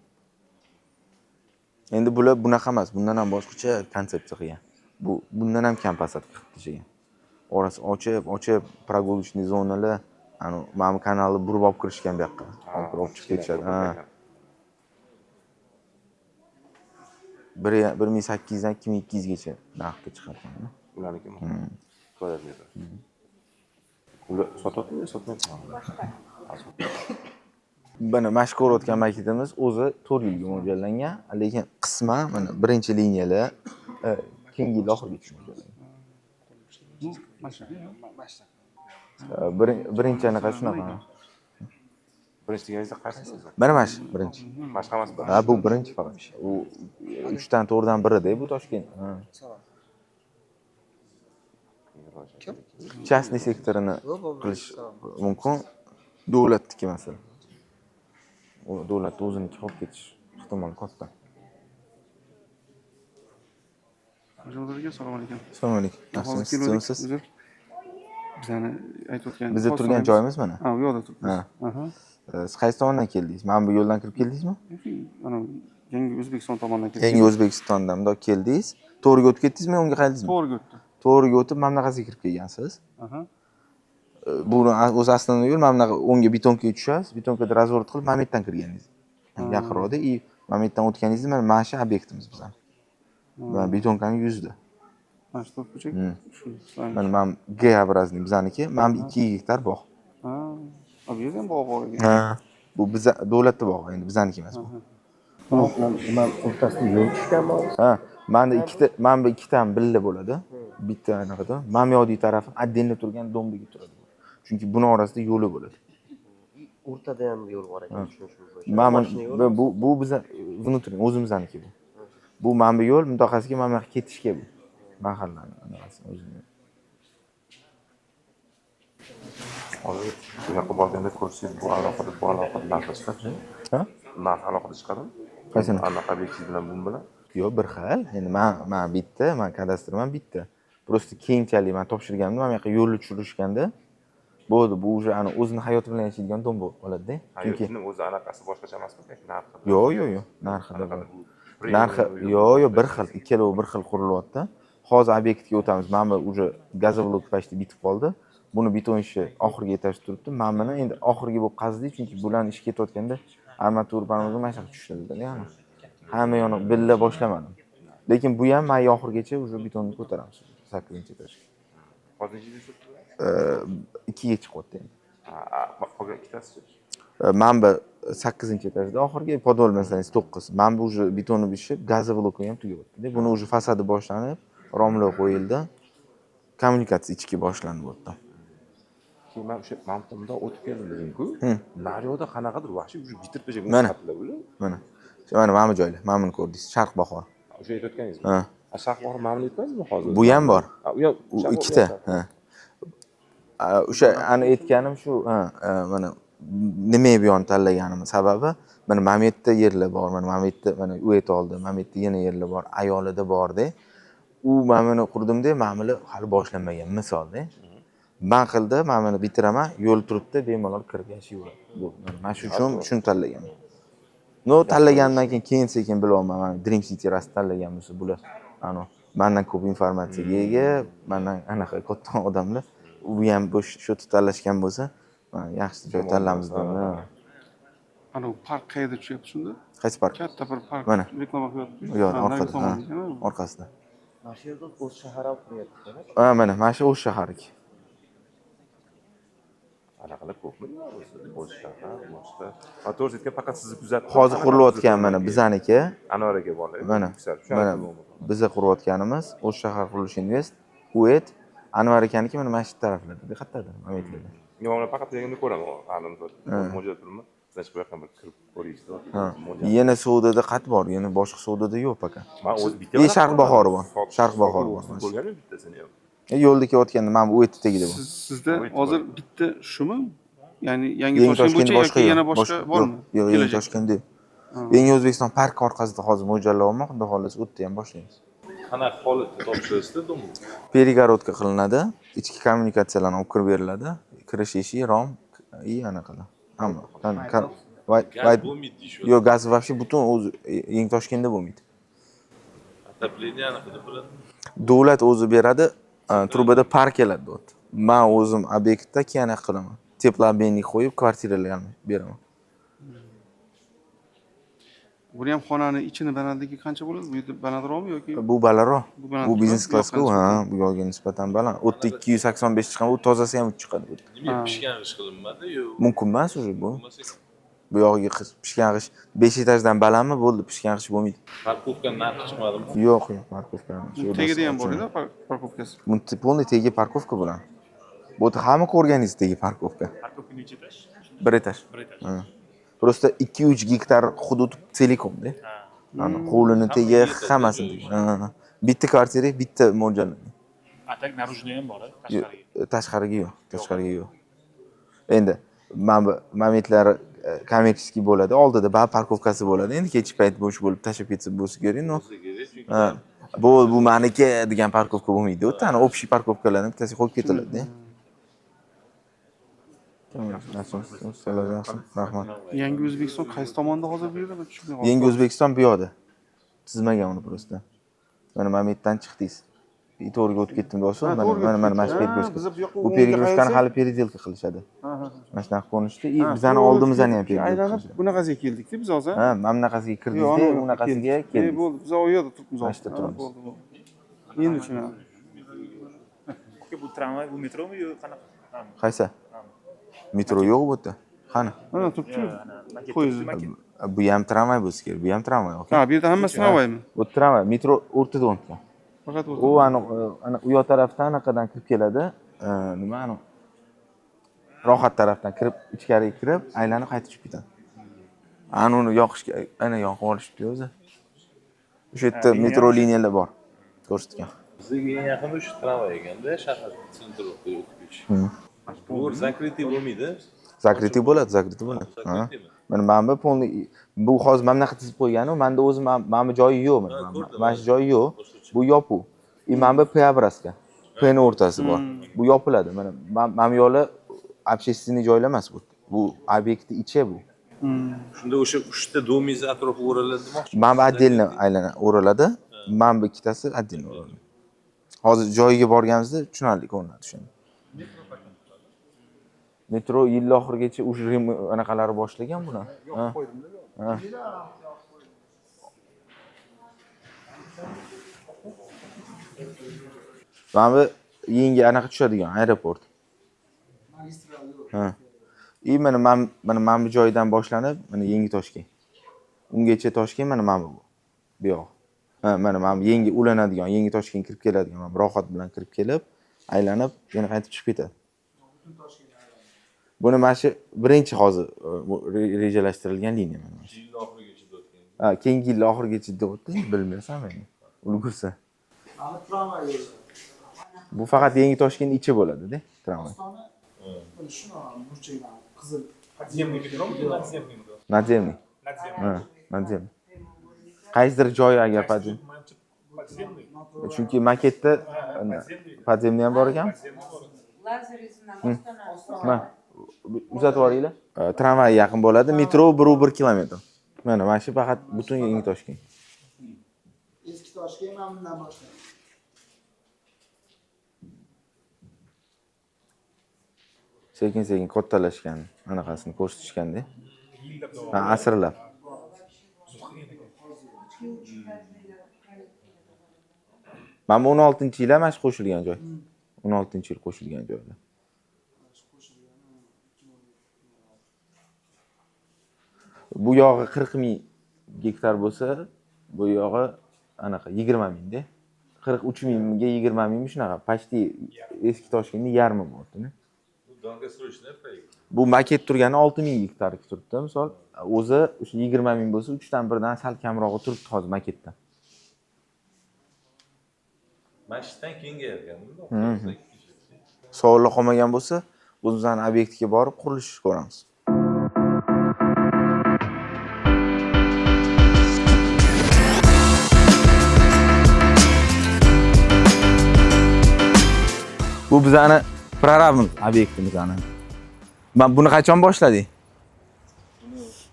Endi bular bunaqa emas, bundan ham boshqacha konsepsiya qilgan. Bu bundan ham kam посадка qilib tashlagan. Orasi ochib, ochib прогулочный zonalar, ana mana bu kanalni burib olib kirishgan bu yoqqa. Olib chiqib ketishadi. Ha. 1800 dan 2200 gacha narxga chiqargan. Ularnikimi? Kvadrat metr. Ular sotyaptimi, sotmayaptimi? Mana mana shu ko'rayotgan maketimiz o'zi 4 yilga mo'ljallangan, lekin qisman mana birinchi liniyalar keyingi yil oxirigacha mo'ljallangan. Birinchi anaqa shunaqa. Birinchi deganingizda qaysi o'zi? Mana mana shu birinchi. Mana shu hammasi bir. Ha, bu birinchi faqat. U 3 dan 4 dan birida bu Toshkent. Ha. Частный sektorini qilish mumkin, davlatniki masalan. U davlatni o'ziniki qolib ketish ehtimoli katta. Hojimazar aka, assalomu alaykum. Assalomu alaykum. Hozir Yaxshimisiz? keluvdik. Tuzukmisiz? Uzr. Bizani aytayotgan Biza hozir turgan joyimiz- joyimiz mana. Ha, u yoqda turibmiz. Ha. Aha. Siz qaysi tomondan keldingiz? Mana bu yo'ldan kirib keldingizmi? Ana yangi O'zbekiston tomondan keldik. Yangi O'zbekistondan bundoq keldingiz. To'g'riga o'tib ketdingizmi, o'ngga qaytdingizmi? To'g'riga o'tdi. To'g'riga o'tib, mana bunaqasiga kirib kelgansiz. Aha. Bu o'zi aslida yo'l mana bunaqa o'ngga betonkaga tushasiz, betonkada разворот qilib mana bu yerdan kirganingiz. Yaqinroqda и mana bu yerdan o'tganingizda mana shu obyektimiz bizani. Mana betonkaning yuzida. Mana shu to'rtburchak. Shu sizlarning. Mana G образный bizaniki, mana bu 2 gektar bog'. Ha. Bu yerda ham bog' bor ekan. Ha. Bu biza davlatni bog'i, endi bizaniki emas bu. Nima o'rtasida yo'l tushganmi? Ha, manda ikkita, mana bu ikkita ham billa bo'ladi. Bitta anaqada, mana bu yoqdagi tarafi отдельно turgan dombigi turadi. Chunki buni orasida yo'li bo'ladi. O'rtada ham yo'l bor ekan, tushunishim bo'yicha. Mana Mashina yo'li. bu biza внутренний o'zimizniki bu. Bu mana bu yo'l mintaqasiga mana bu yoqqa ketishga bu. Mahallani anaqasi o'zini. Hozir bu yoqqa borganda ko'rsangiz, bu alohida narxi chiqadi. Ha? Narx alohida chiqadimi? Qaysini? Anaqa obyektingiz bilan bu bilan. Yo'q, bir xil. Endi man bitta, man kadastrman bitta. Просто keyinchalik man topshirganimda mana bu yoqqa yo'lni tushirishganda bo'ldi, bu уже ana o'zini hayoti bilan yashaydigan dom bo'lib qoladi-da. Ha, Chunki yo'q, o'zi anaqasi boshqacha emasmi? Narxi. Yo'q, yo'q, yo'q, narxida bor. Narxi yo'q, yo'q, bir xil, ikkalovi bir xil qurilyapti. Hozir obyektga o'tamiz. Mana bu уже газоблок почти bitib qoldi. Buni beton ishi oxirgi etaj turibdi. Mana buni endi oxirgi bo'lib qazdik, chunki bularni ishi ketayotganda armatura mana shu yoqqa tushadi, ya'ni. Hamma yoni billa boshlamadim. Lekin bu ham may oxirigacha уже betonni ko'taramiz. 8-etajga. Hozir necha turibdi? 2ga chiqyapti endi. Ha, qolgan ikkitasi. Mana bu 8-etajda oxirgi podval masalan 9. Mana bu уже betoni bishib, газоблоки ham tugayapti. Buni уже fasadi boshlanib, romlar qo'yildi. Kommunikatsiya ichki boshlandi bu yerda. Keyin man o'sha mana bu bundoq o'tib keldim dedim-ku. Naryoqda qanaqadir vahshiy уже bitirib tashlagan Mana. qatlar bular. Mana. Mana mana bu joylar. Mana buni ko'rdingiz. Sharq bahor. O'sha aytayotganingizmi? Ha. Ha, Sharq bahor mana buni aytmadingizmi hozir? Bu ham bor. Ha, u ham U Sharq Bahor ikkita. ham. Ha. O'sha ana aytganim shu, ha, mana nima bu yoqni tanlaganimni sababi, mana bu yerda yerlar bor, mana bu yerda mana u aytoldi, mana bu yerda yana yerlar bor, ayolida borda. U mana buni qurdimda, mana bular hali boshlanmagan misolda. Man qildi, mana buni bitiraman, yo'l turibdi, bemalol kirib yashayveradi. Bu mana shu uchun shuni tanlaganman. No, tanlagandan keyin sekin bilyapman, mana Dream City rost tanlagan bo'lsa, bular ano mandan ko'p informatsiyaga ega, mandan anaqa katta odamlar. U ham bu shu yerda tanlashgan bo'lsa, mana yaxshi joy tanlamiz dedim. Ana u park qayerda tushyapti shunda? Qaysi park? Katta bir park. Mana. Reklama qilyapti. U yoqda, Ha, narigi orqada, ha, tomonda, orqasida. Mana shu yerda o'z shahar ham quryapti, demak. Ha, mana shu o'z shaharniki. Anaqalar ko'pmi o'zi? O'z shahar, boshqa. Ma to'g'risi aytganda faqat sizni kuzatib. Hozir qurilayotgan mana bizaniki. Anvar aka borlar. Mana, Yuksalib, mana biza qurayotganimiz O'z shahar qurilish invest, UET, Anvar akaniki mana shu taraflarda, qayerdadir, mana bu yerlarda. Yo'q, ular faqat deganda ko'raman. Hali mo'ljal turibman. Значит, bu yoqqa bir kirib ko'raylik. Ha. Yana savdoda qat bor, yana boshqa savdoda yo'q пока. Man o'zi bitta И Sharq bahori bor. Sharq bahori bor. Ko'rganman bittasini ham. Yo'lda kelayotganda mana bu UET tagida bor. Sizda hozir bitta shumi? Ya'ni yangi Yangi Toshkent Toshkentda bo'yicha boshqa yoki yo'q. yana boshqa bormi? Yo'q, Yangi Kelajakda? Toshkentda yo'q. Yangi O'zbekiston park orqasida hozir mo'ljallayapman, xudo xohlasa u yerda ham boshlaymiz. Qanaqa holatda topshirasizda domni? Перегородка qilinadi, ichki kommunikatsiyalarni olib kirib beriladi. Kirish eshigi, rom и anaqalar. Hamma. Gaz bo'lmaydi deyishyapti. Yo'q, gaz вообще butun o'zi Yangi Toshkentda bo'lmaydi. Отопление anaqada bo'ladi. Davlat o'zi beradi, trubada par keladi deyapti. Man o'zim obyektda keyin anaqa qilaman. Теплообменник qo'yib kvartiralarni beraman. Buni ham xonani ichini balandligi qancha bo'ladi? Bu yerda balandroqmi yoki? Bu balandroq. Bu baland, Bu biznes bu klass-ku, yoqqa ha, bu yoqga nisbatan baland. U yerda 285 chiqqan, u tozasi ham 3 chiqadi bu yerda. Nima pishgan g'isht qilinmadi yo? Mumkin emas уже bu. Bu yog'iga pishgan g'isht 5 etajdan balandmi bo'ldi, pishgan g'isht bo'lmaydi. Парковка narxi chiqmadimi? Yo'q, yo'q, парковка. Tagida ham bor edi парковка si. Buni полный tegi парковка bo'ladi. Bu yerda hamma ko'rganingiz tegi парковка. Парковка necha etaj? Bir etaj. Bir etaj. Ha. Просто 2-3 gektar hudud целиком-da. Ana hovlini tegi, hammasini tegi. Ha. Bitta kvartira, bitta mo'ljallangan. А так наружный ham bor, tashqariga. Tashqariga yo'q, tashqariga yo'q. Endi mana bu momentlar коммерческий bo'ladi, oldida ba парковка si bo'ladi. Endi kechki payt bo'sh bo'lib tashlab ketsa bo'lsa kerak, но. Ha, bu maniki degan парковка bo'lmaydi. U yerda ana общий парковка larni bittasiga qo'yib ketiladi. Rahmat. Yangi O'zbekiston qaysi tomonda hozir bu yerda? Tushunmay qoldim. Yangi O'zbekiston bu yoqda. Chizmagan uni просто. Mana momentdan chiqdingiz. To'g'riga o'tib ketdim deyapsiz. Ha, Mana to'g'riga mana mana o'tib mana shu ketdik. Ha, перекрестка. biza bu yoqqa Bu o'ngga перекрестка ni qaytsak- hali переделка qilishadi. Ha, ha. Mana shunaqa ko'rinishda и Ha, bizani to'g'ri oldimizni ham ketdik, переделка aylanib qilishadi. bunaqasiga keldikda biz hozir. Ha, mana bunaqasiga Yo'q, kirdingizda, ana unaqasiga keldik. keldik. Bo'ldi, biz u yerda turibmiz Mana hozir. shu yerda Ha, turibmiz. bo'ldi, bo'ldi. Endi tushunaman. Bu tramvay, bu metromi yo qanaqa? Qaysi? Metro yo'q bu yerda. Qani? Mana turibdi. Poyezd. Bu ham tramvay bo'lsa kerak, bu ham tramvay, aka. Ha, bu yerda hammasi tramvaymi? Bu tramvay, metro o'rtada o'tgan. Faqat U o'rtada. ana ana u yoq tarafdan anaqadan kirib keladi. Nima ana Rohat tarafdan kirib, ichkariga kirib, aylanib qaytib chiqib ketadi. Ana uni yoqishga, ana yoqib olishibdi o'zi. O'sha yerda metro liniyalar bor. Ko'rsatgan. Bizga eng yaqin o'sha tramvay ekanda, shahar центр o'tib ketish. Bu закрытый bo'lmaydi. Закрытый bo'ladi, закрытый bo'ladi. Ha. Mana mana bu полный bu hozir mana bunaqa tizib qo'yganu, menda o'zi mana bu joyi yo'q mana. Mana shu joyi yo'q. Bu yopiq. И mana bu Преобразка. P ni o'rtasi bor. Bu yopiladi. Mana mana bu yoqlar общественный joylar emas bu. Bu obyektni ichi bu. Shunda o'sha uchta дом ingiz atrofi o'raladi demoqchi. Mana bu отдельно aylana o'raladi. Mana bu ikkitasi отдельно o'raladi. Hozir joyiga borganimizda tushunarli ko'rinadi o'shanda. Metro yil oxirigacha уже anaqalari boshlagan buni. Ha. Ha. Mana bu yangi anaqa tushadigan aeroport. Ha. И mana mana bu joydan boshlanib, mana yangi Toshkent. Ungacha Toshkent mana mana bu. Bu yoq. Ha, mana mana bu yangi ulanadigan, yangi Toshkent kirib keladigan, mana bu Rohat bilan kirib kelib, aylanib yana qaytib chiqib ketadi. Buni mana shu birinchi hozir rejalashtirilgan liniya mana shu. Yil oxirigacha o'tgan. Ha, keyingi yil oxirigacha deyapti, bilmaysan endi. Ulgursa. Mana tramvay yo'li. Bu faqat yangi Toshkent ichi bo'ladi-da, tramvay. Ostona mana shuni burchakdan qizil Подземный metromi yo надземный mi? Надземный. Надземный. Ha, надземный. Qaysidir joyi agar подземный. Подземный. Chunki maketda подземный ham bor ekan. Mana uzatib yuboringlar. Tramvay yaqin bo'ladi, metro 1.1 kilometr. Mana mana shu faqat butun yangi Toshkent. Eski Toshkent mana bundan boshlanadi. Sekin-sekin kattalashgan anaqasini ko'rsatishganda. Ha, asrlab. Mana bu 16-yil mana shu qo'shilgan joy. 16-yil qo'shilgan joylar. Bu yog'i 40 ming gektar bo'lsa, bu yog'i anaqa 20 mingda. 43 mingga 20 ming shunaqa, почти eski Toshkentning yarmi bo'lyapti. Bu долгосрочный проект. Bu maket turgani 6 ming gektar turibdi, misol. O'zi o'sha 20 ming bo'lsa, 3 dan 1 dan sal kamrog'i turibdi hozir maketda. Mana shundan kengayarkan. Savollar qolmagan bo'lsa, o'zimizning obyektga borib qurilish ko'ramiz. Bu bizani prorabimiz, obyektimizni. Men buni qachon boshladik?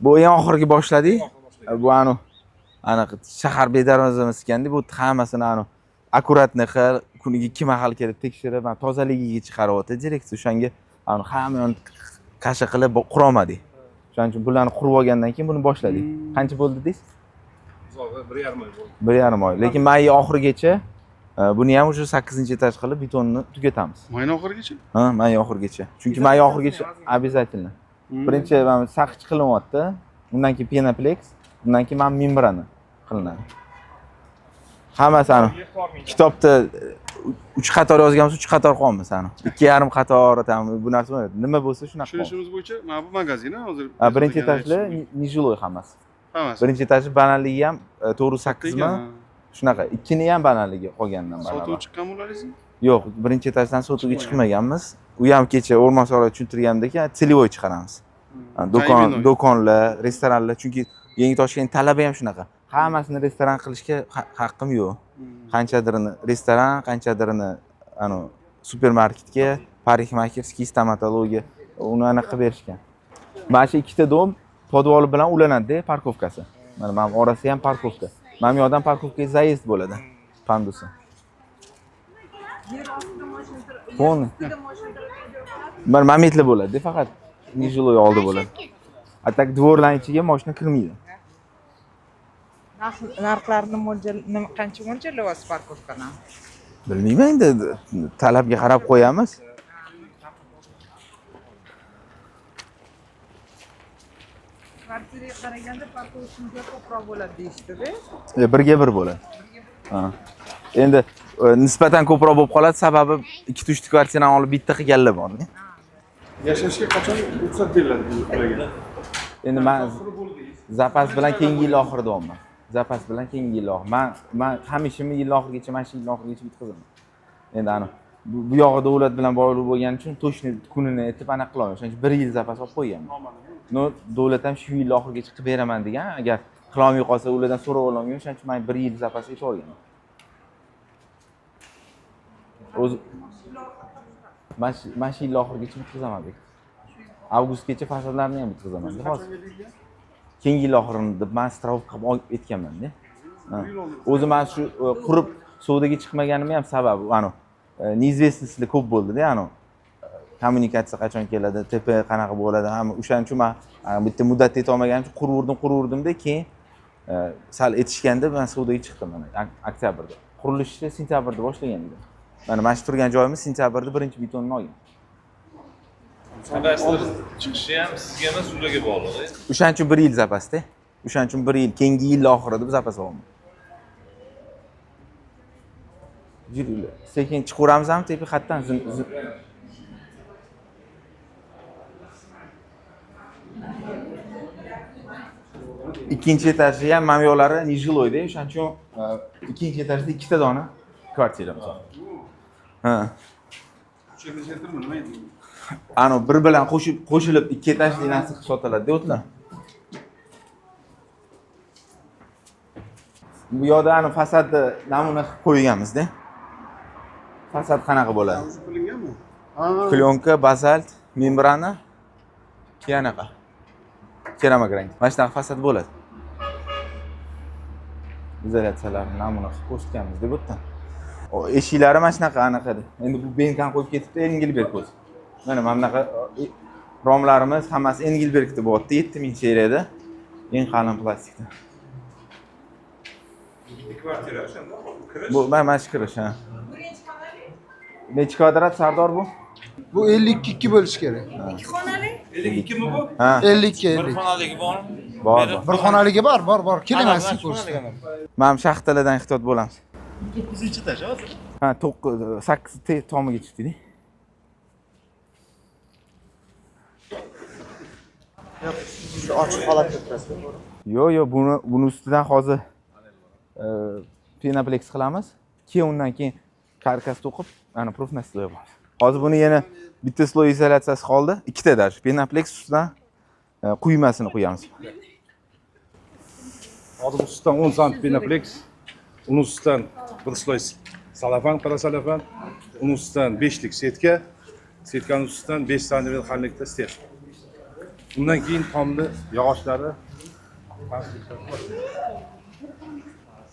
Bu eng oxirgi boshladik. Bu anu anaqa shahar bedarvozamiz ekanda, bu hammasini anu аккуратный qil, kuniga 2 mahal kelib tekshirib, mana tozaligiga chiqaryapti direksiya. O'shanga anu hamma kasha qilib qurolmadik. Shuning uchun bularni qurib olgandan keyin buni boshladik. Qancha bo'ldi deysiz? 1,5 oy bo'ldi. 1,5 oy. Lekin may oxirigacha buni ham o'sha 8-etaj qilib betonni tugatamiz. Mayni oxirigacha? Ha, may oxirigacha. Chunki may oxirigacha обязательно. Birinchi mana saqich qilinyapti, undan keyin penoplex, undan keyin mana membrana qilinadi. Hammasi ani kitobda 3 qator yozganmiz, 3 qator qo'yamiz ani. 2,5 qator tam bu narsa bo'ladi. Nima bo'lsa shunaqa. Tushunishimiz bo'yicha mana bu magazin hozir. Ha, birinchi etajli нежилой hammasi. Hammasi. Birinchi etaji balandligi ham 408 mi? Ekan, Shunaqa. Ikkini ham balandligi qolgandan Sotuv baland. chiqqan bo'laringiz? Yo'q, birinchi etajdan sotuvga chiqmaganmiz. U ham kecha o'rmonsorov tushuntirgandek, целевой chiqaramiz. Do'kon, do'konlar, restoranlar, chunki Yangi Toshkent talabi ham shunaqa. Hammasini restoran qilishga haqqim yo'q. Qanchadirini restoran, qanchadirini ano supermarketga, parikmaxerskiy, stomatologiya uni anaqa qilib berishgan. Mana shu ikkita dom podvoli bilan ulanadi-da, parkovkasi. Mana orasi ham parkovka. Mana bu yoqdan parkovkaga заезд bo'ladi. Pandusi. Полный. Bir momentli bo'ladi, faqat нежилой oldi bo'ladi. A так dvorlarning ichiga mashina kirmaydi. Narxlarni mo'ljal qancha mo'ljallayapsiz parkovkani? Bilmayman endi, talabga qarab qo'yamiz. Kvartiraga qaraganda parkovka ko'proq bo'ladi deyishdida. Birga bir bo'ladi. Ha. Endi nisbatan ko'proq bo'lib qoladi, sababi ikkita uchta kvartirani olib bitta qilganlar bor. Yashashga qachon ruxsat beriladi ularga? Endi men zapas bilan keyingi yil oxirida olman. Zapas bilan keyingi yil oxiri. Men ham ishimni yil oxirigacha, mana shu yil oxirigacha bitkazaman. Endi ana bu yog'i davlat bilan bog'liq bo'lgani uchun to'shni kunini aytib anaqa qila olmayman. Shuning uchun 1 yil zapas olib qo'yganman. No, davlat ham shu yil oxirigacha qilib beraman degan, agar qila olmay qolsa ulardan so'rab ololmayman. Shuning uchun men 1 yil zapas aytib olganman. O'zi mana shu yil oxirigacha bitkazaman deb. Avgustgacha fasadlarni ham bitkazaman deb hozir. Keyingi yil oxirini deb men страховка qilib olib aytganman-da. O'zi men shu qurib savdoga chiqmaganimni ham sababi ana неизвестностьlar ko'p bo'ldi-da, ana kommunikatsiya qachon keladi, TP qanaqa bo'ladi, hamma o'shaning uchun men bitta muddat ayta olmaganim uchun quruvdim-da, keyin sal etishganda men savdoga chiqdim mana oktyabrda. Qurilishni sentyabrda boshlagan edim. Mana shu turgan joyimiz sentyabrda birinchi betonni olgan. Kadastr chiqishi ham sizga emas, ularga bog'liq. O'shaning uchun 1 yil zapasda. O'shaning uchun 1 yil, keyingi yil oxirida biz zapas olaman. Yuringlar. Sekin chiqaveramiz ham tepa xatdan. Ikkinchi etaji ham mana bu yoqlari нежилой-da, o'shaning uchun ikkinchi etajda ikkita dona kvartira misol. Ha. Ano bir bilan qo'shilib ikki etajli narsa qilib sotiladi-da o'tlar. Bu yoqda ani fasadni namuna qilib qo'yganmiz-da. Fasad qanaqa bo'ladi? Plyonka, bazalt, membrana, keyin anaqa keramogranit. Mana shunaqa fasad bo'ladi. Izolyatsiyalarni namuna qilib ko'rsatganmiz deb o'tdan. Eshiklari mana shunaqa anaqa. Endi bu benkani qo'yib ketibdi, Engelberg o'zi. Mana bunaqa romlarimiz hammasi Engelbergda bo'lyapti, 7000 seriyada. Eng qalin plastikda. Kvartira o'shanda kirish. Bu mana shu kirish, ha. Necha kvadrat Sardor bu? Bu 52 bo'lishi kerak. 2 xonali? 52 mi bu? Ha. 52. Bir xonaligi bormi? Bor, bor. Bir xonaligi bor. Keling, men sizga ko'rsataman. Mana shaxtalardan ehtiyot bo'lamiz. 9-etaj hozir. Ha, 9 8 tomiga chiqdik. Yo'q, siz ochiq holatda turasizmi? Yo'q, buni ustidan hozir penoplex qilamiz. Keyin undan keyin karkas to'qib, ana profnastil qo'yamiz. Hozir buni yana bitta sloy izolyatsiyasi qoldi, ikkita даже penoplex ustidan quymasini qo'yamiz. Hozir ustidan 10 cm penoplex, uni ustidan bir sloy salafan, qora salafan, uni ustidan 5lik setka, setkaning ustidan 5 cm qalinlikda ster. Undan keyin tomni yog'ochlari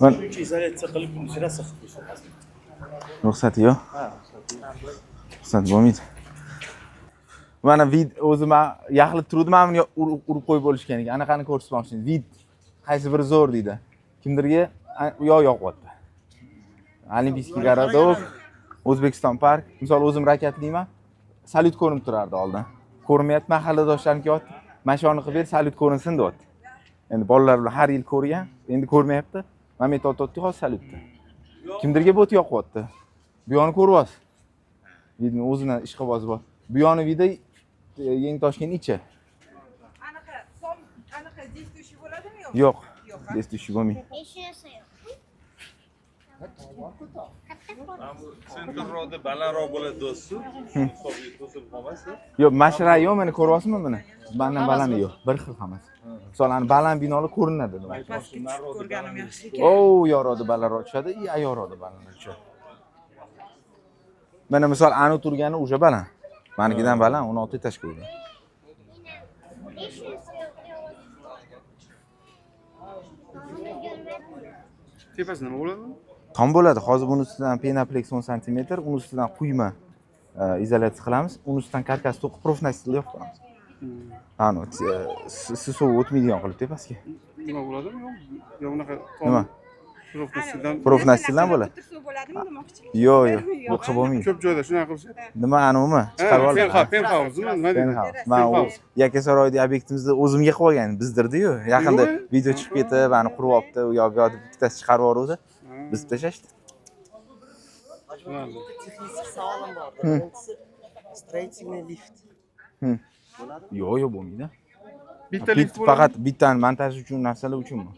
shuncha izolyatsiya qilib buni rosa qilib qo'ysa. Ruxsati yo'q. Ruxsat bo'lmaydi. Mana vid o'zi men yaxlit turdim, mana buni urib qo'yib bo'lishgan ekan. Anaqani ko'rsatmoqchi. Vid qaysi biri zo'r deydi. Kimdirga u yoq yoqyapti. Olimpiyskiy gorodok, O'zbekiston park. Misol o'zim rakatliman. Salyut ko'rinib turardi oldin. Ko'rinmayapti, mahalladoshlarim kelyapti. Mana shuni qilib ber, salyut ko'rinsin deyapti. Endi bolalar bilan har yil ko'rgan, endi ko'rmayapti. Mana men tortyapti hozir salyutni. Kimdirga bot yoqyapti. Bu yoni ko'ryapsiz. Vidni o'zini ishqibozi bor. Bu yoni vida Yangi Toshkent ichi. Anaqa som, anaqa действующий bo'ladimi yo'q? Yo'q. Действующий bo'lmaydi. Hech narsa yo'q. Sentrroqda balandroq bo'ladi do'sti. Hisobga to'silib qolmasa. Yo'q, mana shu rayon mana ko'ryapsizmi buni? Bandan baland yo'q, bir xil hammasi. Misol ani baland binolar ko'rinadi. Pastga tushib ko'rganim yaxshi ekan. O, yo'roqda balandroq tushadi, и yo'roqda balandroq tushadi. Mana misol anu turgani o'sha baland. Manikidan baland, 16 etajga qo'ygan. Tepasi nima bo'ladi? Tom bo'ladi. Hozir buni ustidan penoplex 10 sm, uni ustidan quyma izolyatsiya qilamiz. Uni ustidan karkas to'qib profnastilda yopib qo'yamiz. Ani suv o'tmaydigan qilib tepasiga. Nima bo'ladimi? Yo'q, unaqa Nima? Profnastildan. Profnastildan bo'ladi. Suv bo'ladimi demoqchi. Yo'q, yo'q. Bu qilib bo'lmaydi. Ko'p joyda shunaqa qilishadi. Nima anavimi? Chiqarib oldi. Penthouse nima deydi? Penthouse. Man u Yakkasaroyda obyektimizda o'zimga qilib olgan bizdirdi-yu. Yaqinda video chiqib ketib, ani qurib olibdi, u yoq bu yoq deb bittasi chiqarib yuboruvdi. Biz tashlashdi. Texnik savolim bor. Birinchisi строительный lift. Yo'q, yo'q bo'lmaydi. Bitta lift bo'ladi. Faqat bittani montaj uchun narsalar uchunmi?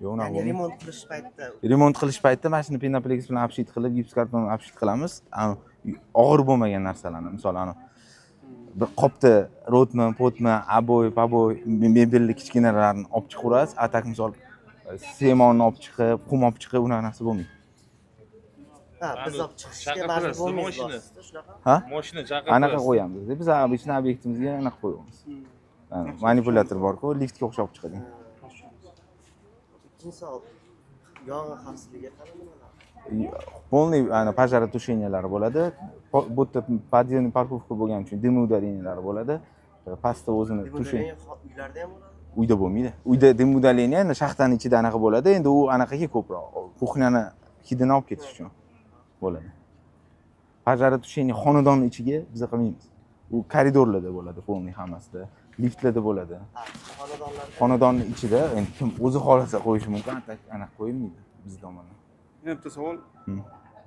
Yo'q, unaqa Ya'ni bo'lmaydi. remont qilish paytida Remont qilish paytida mana shuni penoplex bilan обшить qilib, gipskarton обшить qilamiz. Og'ir bo'lmagan narsalarni, misol ani bir qopda rotmi, potmi, aboy, paboy, mebelli kichkinalarini olib chiqaverasiz. A tak misol semonni olib chiqib, qum olib chiqib, unaqa narsa bo'lmaydi. Ha, biz olib chiqishga majbur bo'lmaymiz shunaqa. Ha? Mashina chaqirtirasiz. Anaqa qo'yamiz. Biz обычно obyektimizga anaqa qo'yamiz. Manipulyator bor-ku, liftga o'xshab chiqadi. Ikkinchi savol. Yong'in xavfsizligiga qanday nimalar? Полный ana пожаротушениялari bo'ladi. Bu yerda подземный парковка bo'lgani uchun дымоудалениялari bo'ladi. Pastda o'zini тушение Uylarda ham bo'ladi. Uyda bo'lmaydi. Uyda дымоудаление endi shaxtani ichida anaqa bo'ladi. Endi u anaqaga ko'proq кухня ni hidini olib ketish uchun bo'ladi. Пожаротушение xonadon ichiga biz qilmaymiz. U koridorlarda bo'ladi, полный hammasida, liftlarda bo'ladi. Xonadonning ichida endi kim o'zi xohlasa qo'yishi mumkin, anaqa qo'yilmaydi biz tomondan. Yana bitta savol.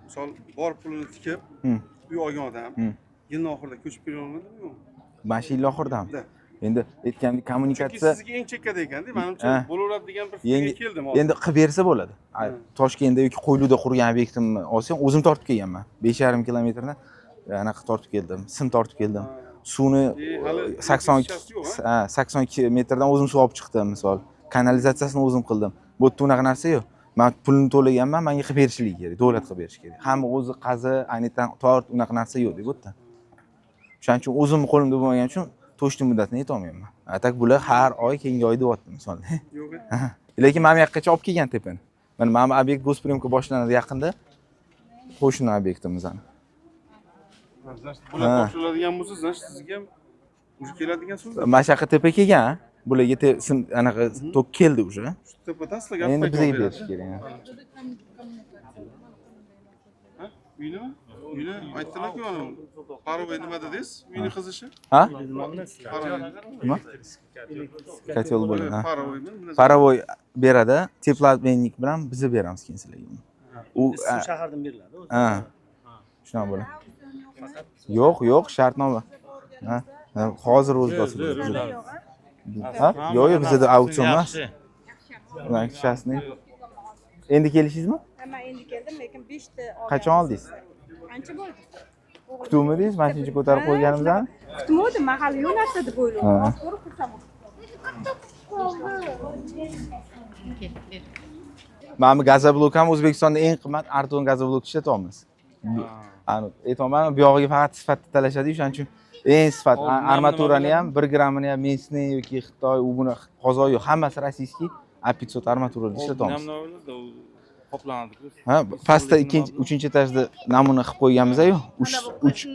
Misol bor pulini tikib, uy olgan odam yilning oxirida ko'chib kela oladimi yo'qmi? Mana shu yil oxiridami? Endi aytgandek Chunki kommunikatsiya sizniki eng chekkada ekanda, menimcha bo'laveradi degan bir fikrga keldim hozir. Endi qilib bersa bo'ladi. Toshkentda yoki Qo'yliqda qurgan obyektimni olsam, o'zim tortib kelganman. 5,5 kilometrni anaqa tortib keldim, sim tortib keldim. Suvni hali 82 metrdan o'zim suv olib chiqdim, misol. Kanalizatsiyasini o'zim qildim. Bu yerda unaqa narsa yo'q. Men pulini to'laganman, menga qilib berishligi kerak, davlat qilib berishi kerak. Hamma o'zi qazi, aynidan tort, unaqa narsa yo'q deb bu yerda. Shuning uchun o'zim qo'limda bo'lmagani uchun to'shni muddatini yetolmayapman. A tak bular har oy keyingi oy deyapti misol. Yo'q. Lekin mana bu yoqqacha olib kelgan tepani. Mana bu obyekt госприёмка boshlanadi yaqinda. Qo'shni obyektimizni. Значит, bular topshiriladigan bo'lsa, значит, sizga ham уже keladigan so'z. Mana shu yoqqa tepa kelgan, bularga anaqa tok keldi уже. Shu tepadan sizlarga Endi payt bizga beradi. berish kerak. Ha? Uyni? Uyni aytdilar-ku, ana parovoy nima dedingiz? Uyni qizishi? Ha? Parovoy. Nima? Котёл bo'ladi. Ha. Parovoymi? Parovoy beradi, теплообменник bilan biza beramiz keyin sizlarga. U Suv shahardan beriladi o'zi. Ha. Shunaqa bo'ladi. Yo'q, yo'q, shartnoma. Ha? Hozir o'zi bosib. Ha? Yo'q, yo'q, bizda auksion emas. Ular частный. Endi kelishingizmi? Men endi keldim, lekin 5 ta olganmiz. Qachon oldingiz? Ancha bo'ldi. Kutuvmidingiz? Mana shuncha ko'tarib qo'yganimizdan? Kutmovdim, men hali yo'q narsa deb o'yladim. Hozir ko'rib xursand bo'ldim. Mana bu gazoblok ham O'zbekistonda eng qimmat Arton gazoblok ishlatyapmiz. Ani aytyapman, bu yog'iga faqat sifatni talashadi, o'shaning uchun eng sifat armaturani ham 1 grammini ham местный yoki Xitoy, u buni qozoq yo'q, hammasi российский A500 armaturada ishlatyapmiz. Qoplanadi. Ha, pastda ikkinchi, uchinchi etajda namuna qilib qo'yganmiz-ku. 3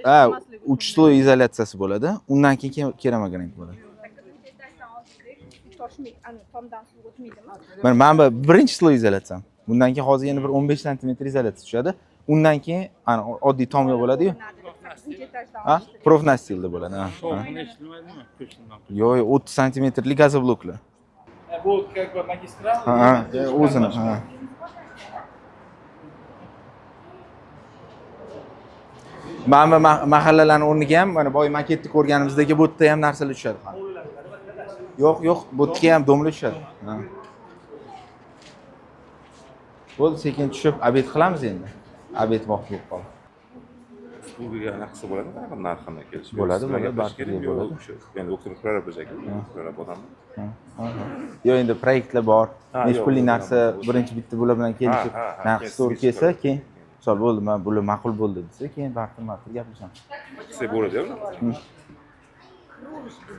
ha, 3 слой izolyatsiyasi bo'ladi. Undan keyin keramogranit bo'ladi. Mana mana bu birinchi слой izolyatsiyam. Bundan keyin hozir yana bir 15 sm izolyatsiya tushadi. Undan keyin ana oddiy tomga bo'ladi-yu. Ha, profnastilda bo'ladi. Ha. Yo'q, yo'q, 30 santimetrli gazobloklar. Bu как бы magistral. Ha, o'zini, ha. Mana bu mahallalarning o'rniga ham mana boya maketni ko'rganimizdagi bu yerda ham narsalar tushadi hali. Yo'q, yo'q, bu yerga ham domla tushadi. Ha. Bo'ldi, sekin tushib obed qilamiz endi. Обед vaqti bo'lib qoldi. Услуга ga anaqa qilsa bo'ladimi, qanaqa narxini kelishib? Bo'ladi, Sizlar bo'ladi, gaplashish baribir kerak, bo'ladi. yo'q, o'sha endi o'qitib prorab bo'lsak, prorab odammi? Yo'q, endi proyektlar bor. Ha, Necha yo'q, pullik yo'q, narsa yo'q. birinchi bitta bular bilan kelishib, Ha, ha, ha, narxi keyin to'g'ri sizga kelsa, chiqadi. keyin misol bo'ldi, mana bular ma'qul bo'ldi desa, keyin bartir gaplashamiz. Qilsak bo'ladi, unaqa.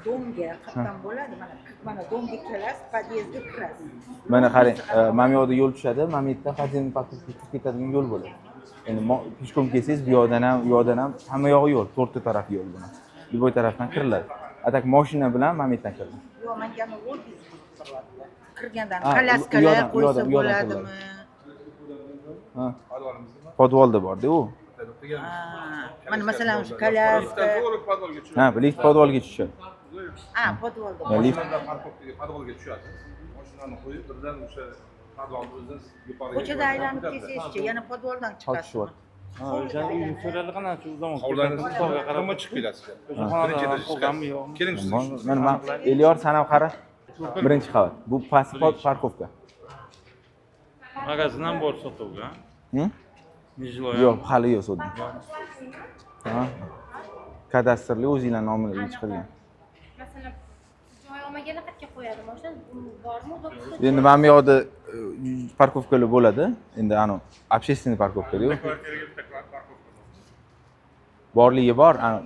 Дом ga qayerdan bo'ladi? Mana, mana дом ga kelasiz, podyezdga kirasiz. Mana qarang, mana bu yoqda yo'l tushadi, mana bu yerdan подземный parkovka chiqib ketadigan yo'l bo'ladi. Endi пешком kelsangiz bu yoqdan ham, u yoqdan ham hamma yog'i yo'l, to'rtta taraf yo'l buni. Любой tarafdan kiriladi. A так mashina bilan mana bu yerdan kiriladi. Yo'q, menga ofis qiziqtiryapti. Kirgandan Ha, u kolyaskalar yoqdan, u qo'ysa yoqdan, u yoqdan bo'ladimi? Ha. Podvalda bor-da u. Ha, mana masalan shu kolyaska. Ha, lift podvalga tushadi. Ha, podvalda. Ya, lift Podvalga tushadi. Mashinani qo'yib, birdan o'sha podvalni o'zidan yuqoriga Ko'chada aylanib kelsangizchi, yana podvaldan Hozir chiqasiz. tushyapti. O'shani uyni so'radi qanaqa shu zamon. Hovlini chiqib kelasiz. Birinchi etajga chiqasiz. Keling siz. Mana man Elyor, san ham qara. Birinchi qavat. Bu past parkovka. Magazin ham bor sotuvga. Hı? Nijloy. Yo'q, hali yo'q sotuvda. Ha. Kadastrli o'zinglar nomingizga chiqargan. Masalan, joy olmaganda qayerga qo'yadi mashina? Bormi? Endi mana bu yoqda parkovkalar bo'ladi. Endi anu общественный parkovka-da. Borligi bor, anu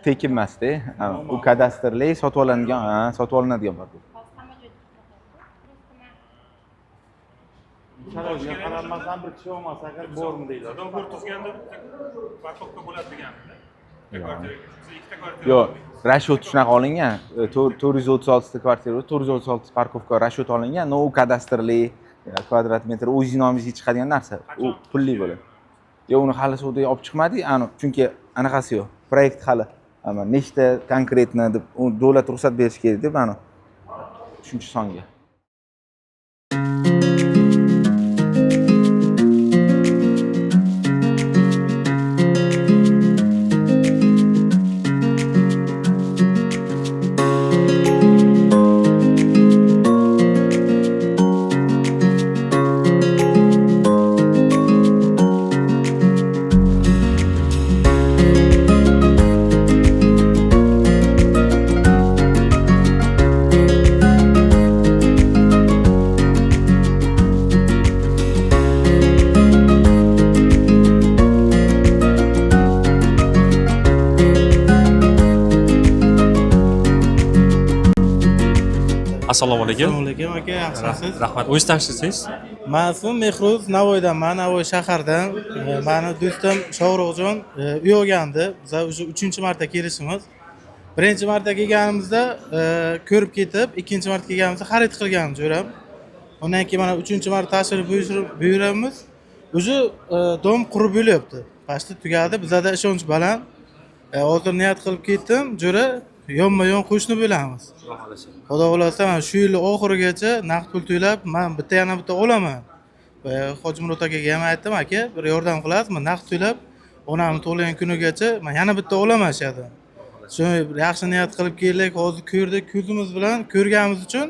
tekin emas-da. Anu u kadastrli sotib olingan, ha, sotib olinadigan parkovka. Qaramasdan bir kishi olmasa agar bormi deyiladi. Договор tuzganda parkovka bo'ladi deganida. Yo'q, расчет shunaqa olingan. 436 ta kvartira, 436 parkovka расчет olingan, но u kadastrli kvadrat metr o'zingiz nomingizga chiqadigan narsa. U pulli bo'ladi. Yo'q, uni hali suvda olib chiqmadik, anu chunki anaqasi yo'q. Proyekt hali. Ama nechta конкретно deb u davlat ruxsat berishi kerak deb anu shuncha songa. Assalomu alaykum. Assalomu alaykum aka, yaxshimisiz? Rahmat. O'zingiz tanishtirsangiz? Man ismim Mehruz, Navoiydanman, Navoiy shahardan. Mani do'stim Shohruxjon uy olgandi. Biz уже 3-marta kelishimiz. Birinchi marta kelganimizda ko'rib ketib, ikkinchi marta kelganimizda xarid qilganmiz jo'ram. Undan keyin mana 3-marta tashrif buyuramiz. Уже дом qurib bo'lyapti. Почти tugadi. Bizada ishonch baland. Hozir niyat qilib ketdim, jo'ra, yonma-yon qo'shni bo'lamiz. Xudo xohlasa mana shu yil oxirigacha naqd pul to'lab, man bitta yana bitta olaman. Hojimurod akaga ham aytdim, aka, bir yordam qilasizmi? Naqd to'lab, onam tug'ilgan kunigacha man yana bitta olaman shu yerdan. Shu yaxshi niyat qilib keldik, hozir ko'rdik, ko'zimiz bilan ko'rganimiz uchun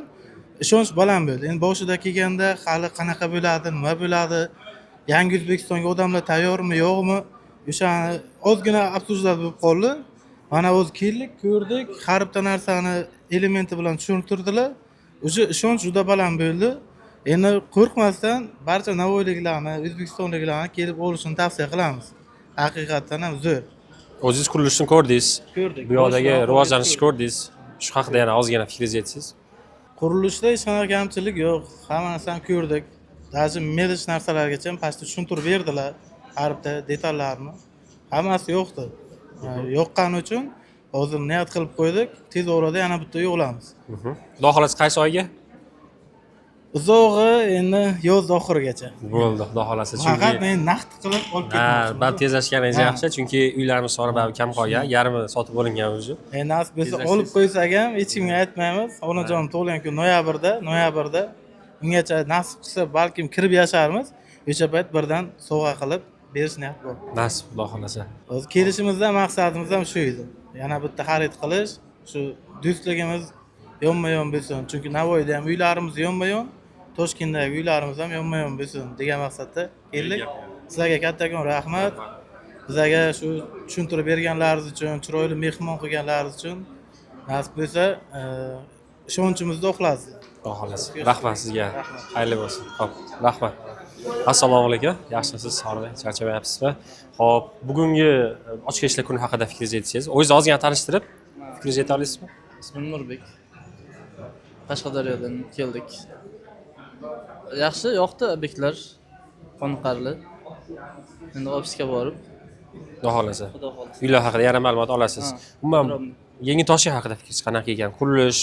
ishonch baland bo'ldi. Endi boshida kelganda hali qanaqa bo'ladi, nima bo'ladi, yangi O'zbekistonga odamlar tayyormi, yo'qmi, o'shani ozgina обсуждать bo'lib qoldi. Mana o'zi keldik, ko'rdik, har bitta narsani elementi bilan tushuntirdilar. O'sha ishonch juda baland bo'ldi. Endi qo'rqmasdan barcha navoiyliklarni, o'zbekistonliklarni kelib olishini tavsiya qilamiz. Haqiqatdan ham zo'r. O'zingiz qurilishni ko'rdingiz. Ko'rdik. Bu yoqdagi Boshidan rivojlanishni oxirigacha ko'rdingiz. Shu haqida yana ozgina fikringizni aytsangiz. Qurilishda hech qanaqa kamchilik yo'q. Hamma narsani ko'rdik. Даже мелочь narsalargacha ham pastda tushuntirib berdilar. Har bitta detallarni. Hammasi yo'qdi. Yoqqani uchun hozir niyat qilib qo'ydik. Tez orada yana bitta uy olamiz. Xudo xohlasa qaysi oyga? Uzog'i endi yoz oxirigacha. Bo'ldi, xudo xohlasa. Faqat Chunki men naqd qilib olib ha, ketmoqchiman. bab tezlashganingiz Ha. yaxshi, chunki uylarimiz soni baribir kam qolgan, yarmi sotib bo'lingan уже. Endi nasib bo'lsa Tezlashsangiz. olib qo'ysak ham hech kimga aytmaymiz. Onajonim tug'ilgan kun noyabrda. Ungacha nasib qilsa balkim kirib yasharmiz. O'sha payt birdan sovg'a qilib berish niyat bor. Nasib, xudo xohlasa. O'zi kelishimizdan maqsadimiz ham shu edi. Yana bitta xarid qilish, shu do'stligimiz yonma-yon bo'lsin. Chunki Navoiyda ham uylarimiz yonma-yon, Toshkentdagi uylarimiz ham yonma-yon bo'lsin degan maqsadda keldik. Sizlarga kattakon rahmat. Bizlarga shu tushuntirib berganlaringiz uchun, chiroyli mehmon qilganlaringiz uchun. Nasib bo'lsa, ishonchimizni oqlasizlar. Xudo xohlasa. Rahmat sizga. Xayrli bo'lsin. Xo'p, rahmat. Assalomu alaykum. Yaxshimisiz? Sog'lik, charchamayapsizmi? Xo'p, bugungi ochiq eshiklar kuni haqida fikringizni aytsangiz, o'zingizni ozgina tanishtirib, fikringizni ayta olasizmi? Ismim Nurbek. Qashqadaryodan keldik. Yaxshi, yoqdi obyektlar. Qoniqarli. Endi ofisga borib, Xudo xohlasa. Xudo xohlasa. Uylar haqida yana ma'lumot olasiz. Ha, Umuman подробно. Yangi Toshkent haqida fikringiz qanaqa ekan? Qurilish,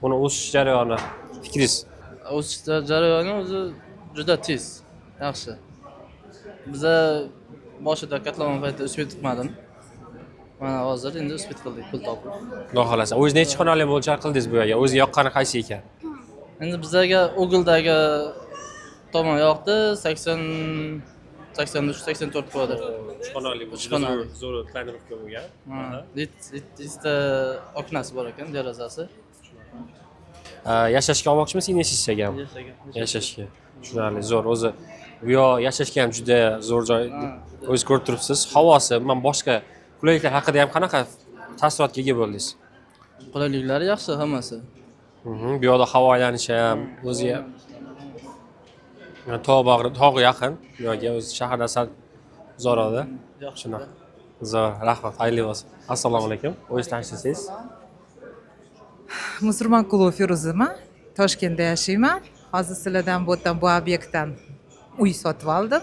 uni o'sish jarayoni, fikringiz? O'sish jarayoni o'zi juda tez, yaxshi. Biza boshida kotlovan paytida успеть qilmadim. Mana hozir endi успеть qildik pul topib. Xudo xohlasa. O'zingiz necha xonali mo'ljal qildingiz bu yerga? O'zingizga yoqqani qaysi ekan? Endi bizlarga угол dagi tomon yoqdi, 80, 83, 84 kvadrat. Uch xonali. Uch xonali. Zo'r планировка bo'lgan. Ha, yettita окна si bor ekan, derazasi. Yashashga olmoqchimisiz investitsiyaga? Yashashga. Yashashga. Tushunarli, zo'r. O'zi bu yoq yashashga ham juda zo'r joy. O'zingiz ko'rib turibsiz. Havosi, umuman boshqa qulayliklar haqida ham qanaqa taassurotga ega bo'ldingiz? Qulayliklari yaxshi hammasi. Bu yoqda havo aylanishi ham o'zi ham tog' bag'ri, tog' yaqin. Bu yoqga o'zi shahardan sal uzoqroqda. Yaxshi. Shunaqa. Zo'r, rahmat, xayrli bo'lsin. Assalomu alaykum. O'zingiz tanishtirsangiz. Musurmonqulova Feruzaman, Toshkentda yashayman. Hozir sizlardan bu yerdan, bu obyektdan uy sotib oldim.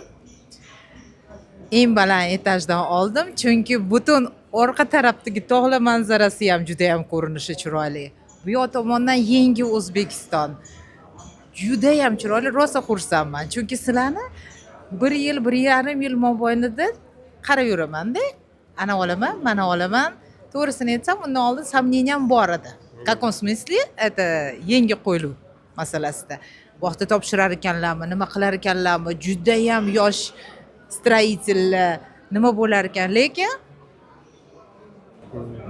Eng baland etajdan oldim, chunki butun orqa tarafdagi tog'lar manzarasi ham juda ham ko'rinishi chiroyli. Bu yoq tomondan yangi O'zbekiston judayam chiroyli. Rosa xursandman, chunki sizlarni bir yil, 1,5 yil mobaynida qarab yuramanda, ana olaman, mana olaman. To'g'risini aytsam, undan oldin сомнениям bor edi. В каком смысле? Это yangi qo'yiluvmasalasida vaqtida topshirar ekanlarmi, nima qilar ekanlarmi, judayam yosh строитель lar, nima bo'lar ekan, lekin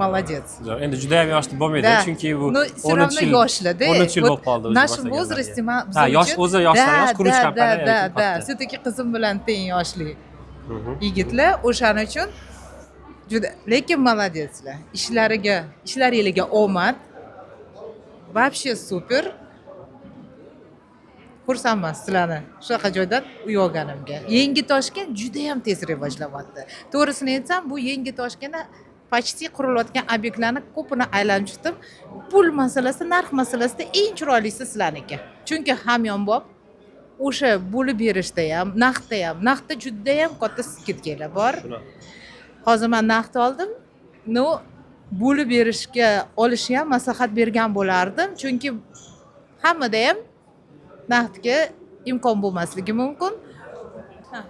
молодец. Zo'r. Endi juda ham yosh deb bo'lmaydi, chunki bu Но, все равно 13 yil, yoshlar-da. 13 yil Вот bo'lib qoldi в o'zi нашем boshlaganlariga. возрасте Ha, yosh o'zi yoshlar, yosh quruvchi kompaniya lekin да, katta. Все-таки qizim bilan teng yoshli yigitlar, o'shaning uchun juda, lekin молодец lar. Ishlariga, ishlaringlarga omad. Вообще супер. Xursandman sizlarni shunaqa joydan uy olganimga. Yangi Toshkent juda ham tez rivojlanyapti. To'g'risini aytsam, bu yangi Toshkentda почти qurilayotgan obyektlarni ko'pini aylanib chiqdim. Pul masalasi, narx masalasida eng chiroylisi sizlarniki, chunki hamyonbop o'sha bo'lib berishda ham, naqdda ham, naqdda judayam katta скидка lar bor. Hozir man naqd oldim, но bo'lib berishga olishni ham maslahat bergan bo'lardim, chunki hammada ham naqdga imkon bo'lmasligi mumkin.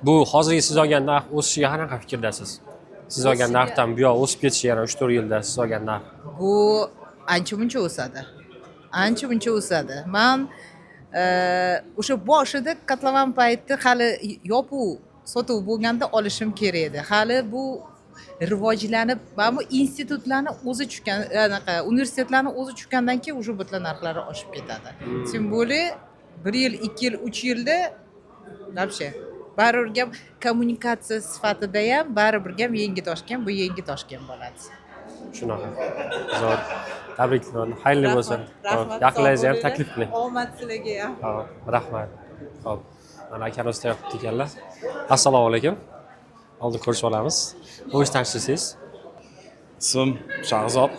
Bu hozirgi siz olgan narx o'sishiga qanaqa fikrdasiz? Siz olgan O'sishiga- narxdan bu yoq o'sib ketishi yana 3-4 yilda siz olgan narx. Bu ancha muncha o'sadi, ancha muncha o'sadi. Man o'sha boshida kotlovan payti hali yopuv sotuv bo'lganda olishim kerak edi. Hali bu rivojlanib, mana bu institutlarni o'zi tushgan, anaqa universitetlarni o'zi tushgandan keyin уже butun narxlari oshib ketadi. Тем более bir yil, 2 yil, 3 yilda вообще baribir ham kommunikatsiya sifatida ham baribir ham yangi Toshkent, bu yangi Toshkent bo'ladi. Shunaqa. Zo'r. Tabriklayman. Xayrli bo'lsin. Rahmat. Yaqinlaringizga ham Sog' taklif qiling. Omad sizlarga ham. Xo'p, rahmat. Xo'p. Mana akani ustida yotibdi ekanlar. Assalomu alaykum. Oldin ko'rishib olamiz. O'zingiz tanishtirsangiz. Ismim Shahzod.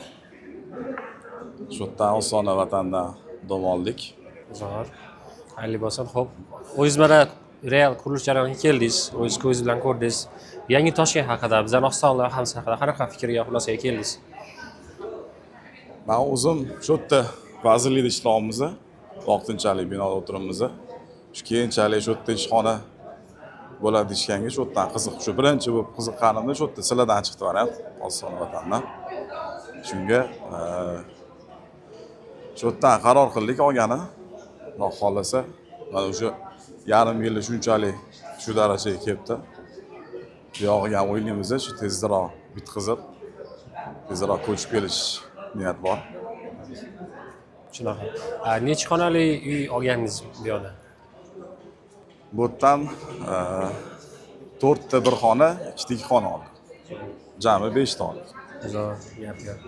Shu yerdan, Ostona vatandan dom oldik. Zo'r. Xayrli bo'lsin. Xo'p, o'zingiz mana real qurilish jarayoniga keldingiz, o'zingiz ko'zingiz bilan ko'rdingiz. Yangi Toshkent haqida, bizani Oston loyihamiz haqida qanaqa fikrga, xulosaga keldingiz? Man o'zim shu yerda vazirlikda ishlayapmiz. Vaqtinchalik binoda o'tiribmiz. Shu keyinchalik shu yerda ishxona bo'ladi deyishganga shu yerdan qiziq. Shu birinchi bo'lib qiziqqanimda shu yerda sizlardan chiqdi variant, Oston vatandan. Shunga shu yerdan qaror qildik olgani. Xudo xohlasa, mana o'sha yarim yilda shunchalik shu darajaga kelibdi. Buyog'iga ham o'ylaymiz, shu tezroq bitkazib, tezroq ko'chib kelish niyat bor. Shunaqa. Necha xonali uy olgandingiz bu yoqda? Bu yerdan To'rtta bir xona, ikkita ikki xona oldik. Jami beshta oldik. Zo'r, gap yo'q.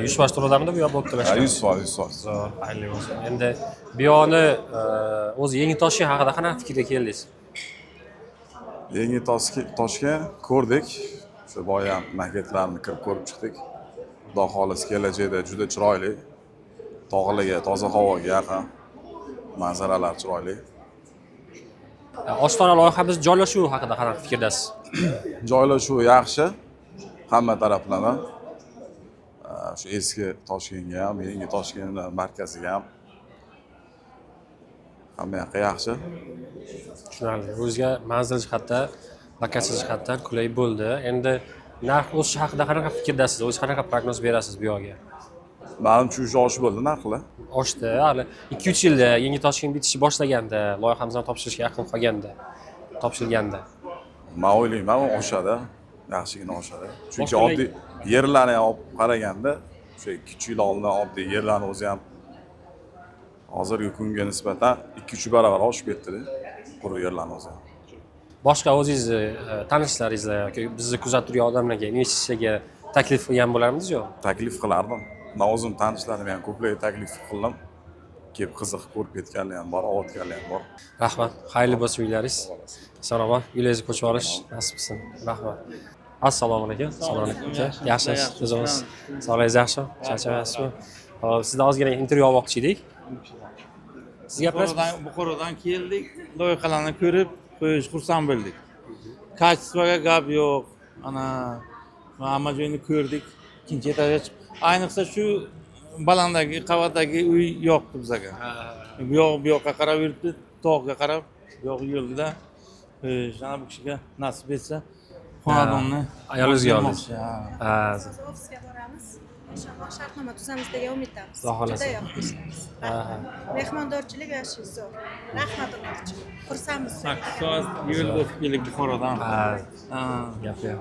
100% to'ladamidi bu yoq bo'lib Ha, 100%, 100%. Zo'r, xayrli bo'lsin. Endi bu yoqni o'zi Yangi Toshkent haqida qanaqa fikrga keldingiz? Yangi Toshkent ko'rdik. O'sha boya maketlarni kirib ko'rib chiqdik. Xudo xohlasa kelajakda juda chiroyli. Tog'larga, toza havoga yaqin. Manzaralar chiroyli. Ostona loyihamiz joylashuvi haqida qanaqa fikirdasiz? Joylashuvi yaxshi. Hamma taraflama. Shu eski Toshkentga ham, yangi Toshkent markaziga ham hamma yoqqa yaxshi. Tushunarli. O'ziga manzil jihatdan, lokatsiya jihatdan qulay bo'ldi. Endi narx o'sishi haqida qanaqa fikrdasiz? O'zi qanaqa prognoz berasiz bu yoqga? Manimcha, уже oshib bo'ldi narxlar. Oshdi. Hali 2-3 yilda Yangi Toshkent bitishni boshlaganda, loyihamizni topshirishga yaqin qolganda, topshirilganda. Man o'ylayman, oshadi. Yaxshigina oshadi. Chunki oddiy yerlarni ham olib qaraganda, o'sha 2-3 yil oldin oddiy yerlarni o'zi ham hozirgi kunga nisbatan 2-3 barobar oshib ketdi-da, quruq yerlarni o'zi ham. Boshqa o'zingizni tanishlaringizlar yoki bizni kuzatib turgan odamlarga investitsiyaga taklif qilgan bo'larmidingiz, yo'q? Taklif qilardim. Man o'zim tanishlarimga ham ko'plarga taklif qildim. Kelib qiziqib ko'rib ketganlar ham bor, olayotganlar ham bor. Rahmat. Xayrli bo'lsin uylaringiz. Salomat, uylaringizga ko'chib olish nasib qilsin. Rahmat. Assalomu alaykum. Assalomu alaykum. Aka. Yaxshimisiz? Tuzukmisiz? Sog'ligingiz yaxshimi? Charchamayapsizmi? Hop, sizdan ozgina intervyu olmoqchi edik. Siz gapirasizmi? Buxorodan keldik, loyihalarni ko'rib, qo'yish xursand bo'ldik. Качество ga gap yo'q. Ana hamma joyini ko'rdik. Ikkinchi etajga chiqib, ayniqsa shu balandagi qavatdagi uy yoqdi bizga. Bu yoq bu yoqqa qarab yuribdi, tog'ga qarab, bu yoq yo'lda. Ana bu kishiga nasib etsa xonadonni Ayolingizga oldingiz. olmoqchi, ha. Ha, Ofisga boramiz. Inshaalloh shartnoma tuzamiz degan umiddamiz. Xudo xohlasa. Juda yoqdi ishlarimiz. Ha. Mehmondorchilik yaxshi, zo'r. Rahmat ular uchun. Xursandmiz. 8 soat yo'l o'tib keldik Buxorodan. Ha. Ha. Gap yo'q.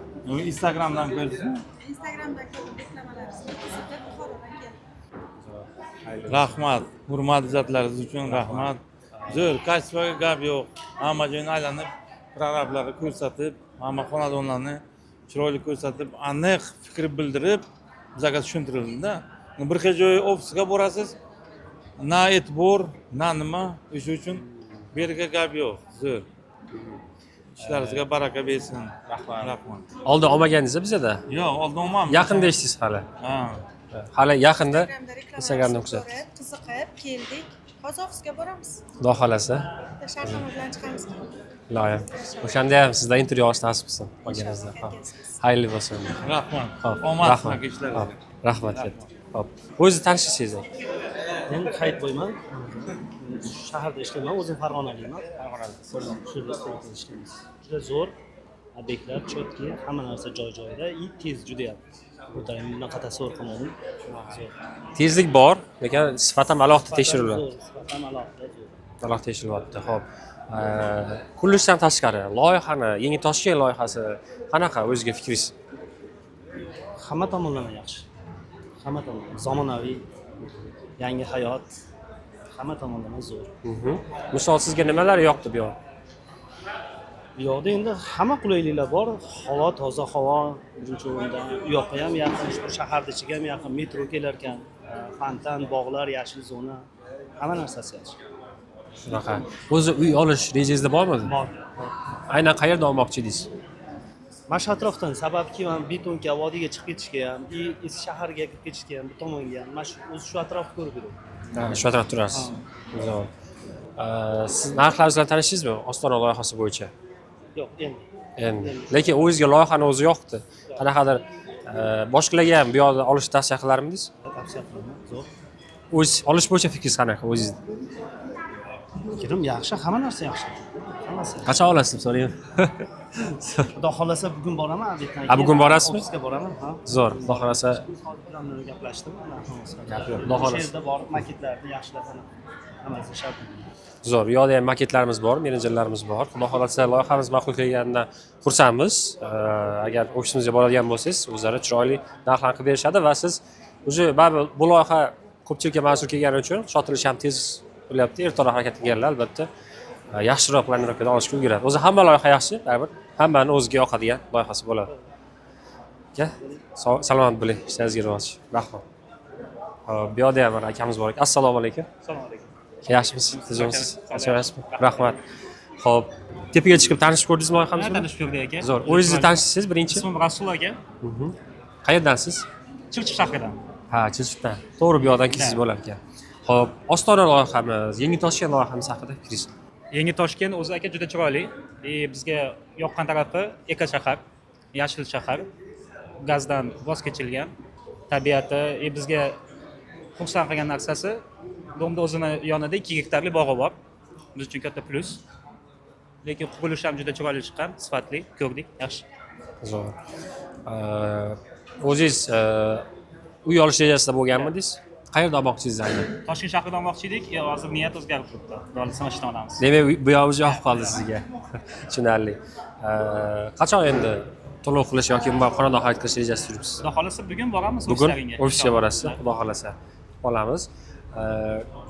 Instagramdan ko'rdingizmi? Instagramda ko'rdim reklamalaringizni. Qiziqib Buxorodan keldim. Rahmat, hurmat izzatlaringiz uchun rahmat. Zo'r, качество ga gap yo'q. Hamma joyni aylanib, prorablarga ko'rsatib, hamma xonadonlarni chiroyli ko'rsatib, aniq fikr bildirib, bizga tushuntirildi-da. Bir xil joy ofisga borasiz, na e'tibor, na nima, o'sha uchun bu yerga gap yo'q. Zo'r. Ishlaringizga baraka bersin. Rahmat. Rahmat. Oldin olmagandingiz bizada? Yo'q, oldin olmadim. Yaqinda eshitdingiz hali. Ha. Hali yaqinda Instagramda Instagramdan reklamalarni kuzatdik. ko'rib, qiziqib keldik. Hozir ofisga boramiz. Xudo xohlasa. Shartnoma bilan chiqamiz. Iloyim. O'shanda ham sizdan intervyu olish nasib qilsin olganingizda. Hop. Xayrli bo'lsin. Rahmat. Hop, Omad rahmat. sizlarga ishlaringizga. Hop, rahmat katta. Hop. O'zingizni tanishtirsangiz. Men Hayitboyman. Shaharda ishlayman, o'zim Farg'onalikman. Shu yerda ishlaymiz. Juda zo'r obyektlar, четкий, hamma narsa joy-joyida и tez judayam. O'tayin bunaqa tasavvur qilmadim. Zo'r. Tezlik bor, lekin sifat ham alohida tekshiriladi. Zo'r, sifat ham alohida zo'r. Alohida tekshirilyapti. Xo'p. Qurilishdan tashqari loyihani, Yangi Toshkent loyihasi qanaqa o'zizga fikringiz? Hamma tomonlama yaxshi. Hamma tomonlama zamonaviy, yangi hayot, hamma tomonlama zo'r. Misol sizga nimalar yoqdi bu yoq? Bu yoqda endi hamma qulayliklar bor. Havo toza havo, birinchi o'rinda. U yoqqa ham yaqin, shu shaharni ichiga ham yaqin, metro kelar ekan, fontan, bog'lar, yashil zona, hamma narsasi yaxshi. Shunaqa. O'zi uy olish rejangizda bormidi? Bor. Aynan qayerda olmoqchi edingiz? Mana shu atrofdan, sababki man Betonka vodiyga chiqib ketishga ham, и eski shaharga kirib ketishga ham, bu tomonga ham, mana shu o'zi shu atrofni ko'rib yuribman. Ha, shu atrofda turasiz. Zo'r. Siz narxlar bilan tanishdingizmi Ostona loyihasi bo'yicha? Yo'q, endi. Endi. Lekin o'zingizga loyihani o'zi yoqdi. Qanaqadir boshqalarga ham bu yoqda olishni tavsiya qilarmidingiz? Tavsiya qilaman, zo'r. O'z olish bo'yicha fikringiz qanaqa o'zingizni? Fikrim yaxshi, hamma narsa yaxshi. Hammasi. Qachon olasiz deb so'rayman. Xudo xohlasa bugun boraman обед dan Ha, bugun borasizmi? Ofisga boraman, ha. Zo'r, Xudo xohlasa. Bilan gaplashdim. Gap yo'q, Xudo O'sha xohlasa. yerda borib maketlarni yaxshilab hammasini shart. Zo'r. Bu yoqda ham maketlarimiz bor, menejerlarimiz bor. Xudo xohlasa loyihamiz ma'qul kelganidan xursandmiz. Agar ofisimizga boradigan bo'lsangiz, o'zlari chiroyli narxlarni qilib berishadi va siz уже baribir bu loyiha ko'pchilikka manzur kelgani uchun sotilishi ham tez bo'lyapti. Ertaroq harakat qilganlar albatta. Yaxshiroq планировка da olishga ulguradi. O'zi hamma loyiha yaxshi, baribir hammani o'ziga yoqadigan loyihasi bo'ladi. Aka, salomat bo'ling, ishlaringizga rivoj. Rahmat. Hop, bu yoqda ham mana akamiz bor ekan. Assalomu alaykum. Assalomu alaykum. Aka, yaxshimisiz? Tinchmisiz? Charchamayapsizmi? Rahmat. Xo'p, tepaga chiqib tanishib ko'rdingizmi loyihamiz bilan? Tanishib ko'rdik, aka. Zo'r. O'zingizni tanishtirsangiz birinchi. Ismim Rasul aka. Qayerdansiz? Chirchiq shahridan. Ha, Chirchiqdan. To'g'ri, bu yoqdan kelsangiz bo'lar ekan. Xo'p, Ostona loyihamiz, Yangi Toshkent loyihamiz haqida fikringiz? Yangi Toshkent o'zi, aka, juda chiroyli. Bizga yoqqan tarafi eko shahar, yashil shahar, gazdan voz kechilgan, tabiati, bizga xursand qilgan narsasi дом da o'zini yonida 2 gektarli bog'i bor. Biz uchun katta plyus. Lekin qurilishi ham juda chiroyli chiqqan, sifatli, ko'rdik, yaxshi. Zo'r. O'zingiz uy olish rejasida bo'lganmidingiz? Qayerda olmoqchisiz aynan? Toshkent shahrida olmoqchi edik, hozir niyat o'zgarib turibdi. Xudo xohlasa mana olamiz. Demak, bu yog'i yoqib qoldi sizga. Tushunarli. Qachon endi to'lov qilish yoki umuman xonadon xarid qilish rejasida yuribsiz? Xudo xohlasa bugun boramiz Bugun ofislaringga. Ofisga borasiz, xudo xohlasa. Olamiz.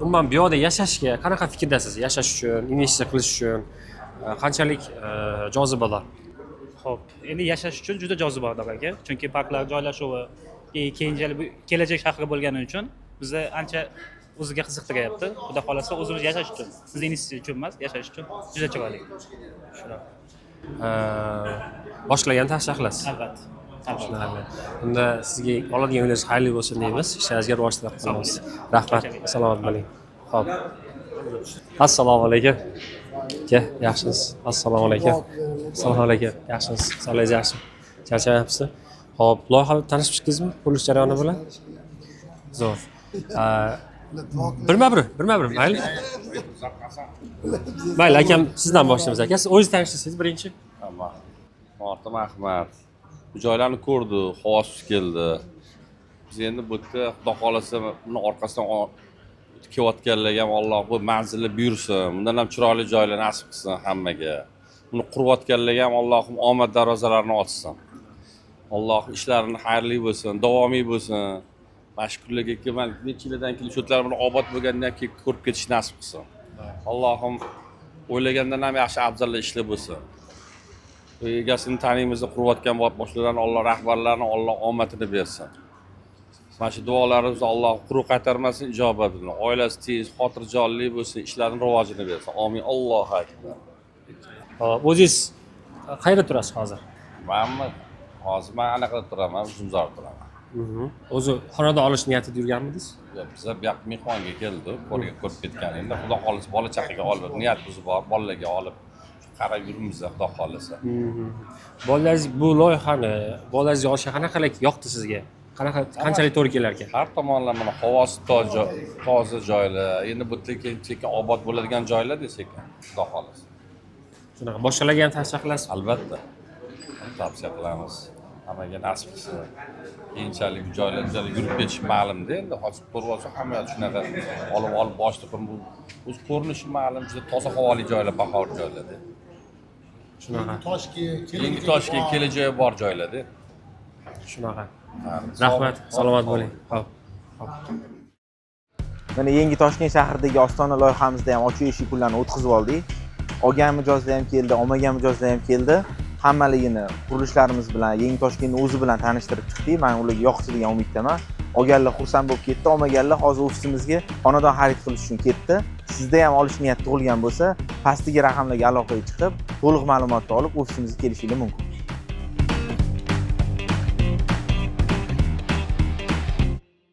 Umuman bu yoqda yashashga qanaqa fikrdasiz? Yashash uchun, investitsiya qilish uchun qanchalik jozibador? Xo'p, endi yashash uchun juda jozibador, aka. Chunki parklar joylashuvi, keyinchalik bu kelajak shahri bo'lgani uchun bizni ancha o'ziga qiziqtiryapti. Xudo xohlasa o'zimiz yashash uchun, siz investitsiya uchun emas, yashash uchun juda chiroyli. Shunaqa. Boshqalarga ham tavsiya qilasiz? Albatta. Tushunarli. Unda sizga oladigan uyingiz xayrli bo'lsin deymiz. Ishlaringizga rivoj tilab qolamiz. Rahmat. Salomat bo'ling. Xo'p. Assalomu alaykum. Aka, yaxshimisiz? Assalomu alaykum. Assalomu alaykum. Yaxshimisiz? Sog'ligingiz yaxshimi? Charchamayapsizmi? Xo'p, loyiha tanishib chiqdingizmi qurilish jarayoni bilan? Zo'r. Birma-bir, birma-bir, mayli. Mayli, akam, sizdan boshlaymiz, aka. Siz o'zingiz tanishtirsangiz birinchi. Ortim Ahmad. Bu joylarni ko'rdi, havosi keldi. Biz endi bu yerda, xudo xohlasa, buni orqasidan kelayotganlarga ham Alloh bu manzilni buyursin. Bundan ham chiroyli joylar nasib qilsin hammaga. Buni qurayotganlarga ham Allohim omad darvozalarini ochsin. Alloh ishlarini xayrli bo'lsin, davomiy bo'lsin. Mana shu kunlarga kelib, mana necha yildan keyin shu yerlar bilan obod bo'lgandan keyin ko'rib ketish nasib qilsin. Allohim o'ylagandan ham yaxshi afzal ishlar bo'lsin. Bu egasini taniymiz, qurayotgan boshlarni Alloh, rahbarlarni Alloh omadini bersin. Mana shu duolarimizni Alloh quruq qaytarmasin, ijobat bilan. Oilasi tez, xotirjamlik bo'lsin, ishlarini rivojini bersin. Amin. Allohu akbar. Hop, o'zingiz qayerda turasiz hozir? Manmi? Hozir men anaqada turaman, Uzumzorda turaman. O'zi xonadon olish niyatida yurganmidingiz? Yo'q, biz bu yoqqa mehmonga keldik, ko'rga ko'rib ketgan. Endi xudo xohlasa bola chaqaga olib, niyatimiz bor, bolalarga olib qarab yuribmiz, xudo xohlasa. Bolalaringiz bu loyihani bolalaringizga olishga qanaqalik yoqdi sizga? Qanaqa, qanchalik to'g'ri kelar ekan? Har tomonlama mana havosi toza joylar, endi bu yerda keyin sekin obod bo'ladigan joylar sekin, xudo xohlasa. Shunaqa boshqalarga ham tavsiya qilasizmi? Albatta. Tavsiya qilamiz. Hammaga nasib qilsin. Keyinchalik bu joylar yurib ketish ma'lumda endi hozir ko'rib olsa hamma yoq shunaqa olib olib boshli bu o'z ko'rinishi ma'lum, juda toza havoli joylar, bahor joylarda. Shunaqa. Toshkent, Yangi Toshkent kelajagi bor joylarda. Shunaqa. Rahmat, salomat bo'ling. Xo'p. Mana Yangi Toshkent shahridagi Ostona loyihamizda ham ochiq eshik kunlarini o'tkazib oldik. Olgan mijozlar ham keldi, olmagan mijozlar ham keldi. Hammaligini qurilishlarimiz bilan, Yangi Toshkentning o'zi bilan tanishtirib chiqdik. Men ularga yoqdi degan umiddaman. Olganlar xursand bo'lib ketdi, olmaganlar hozir ofisimizga xonadon xarid qilish uchun ketdi. Sizda ham olish niyati tug'ilgan bo'lsa, pastdagi raqamlarga aloqaga chiqib, to'liq ma'lumotni olib ofisimizga kelishingiz mumkin.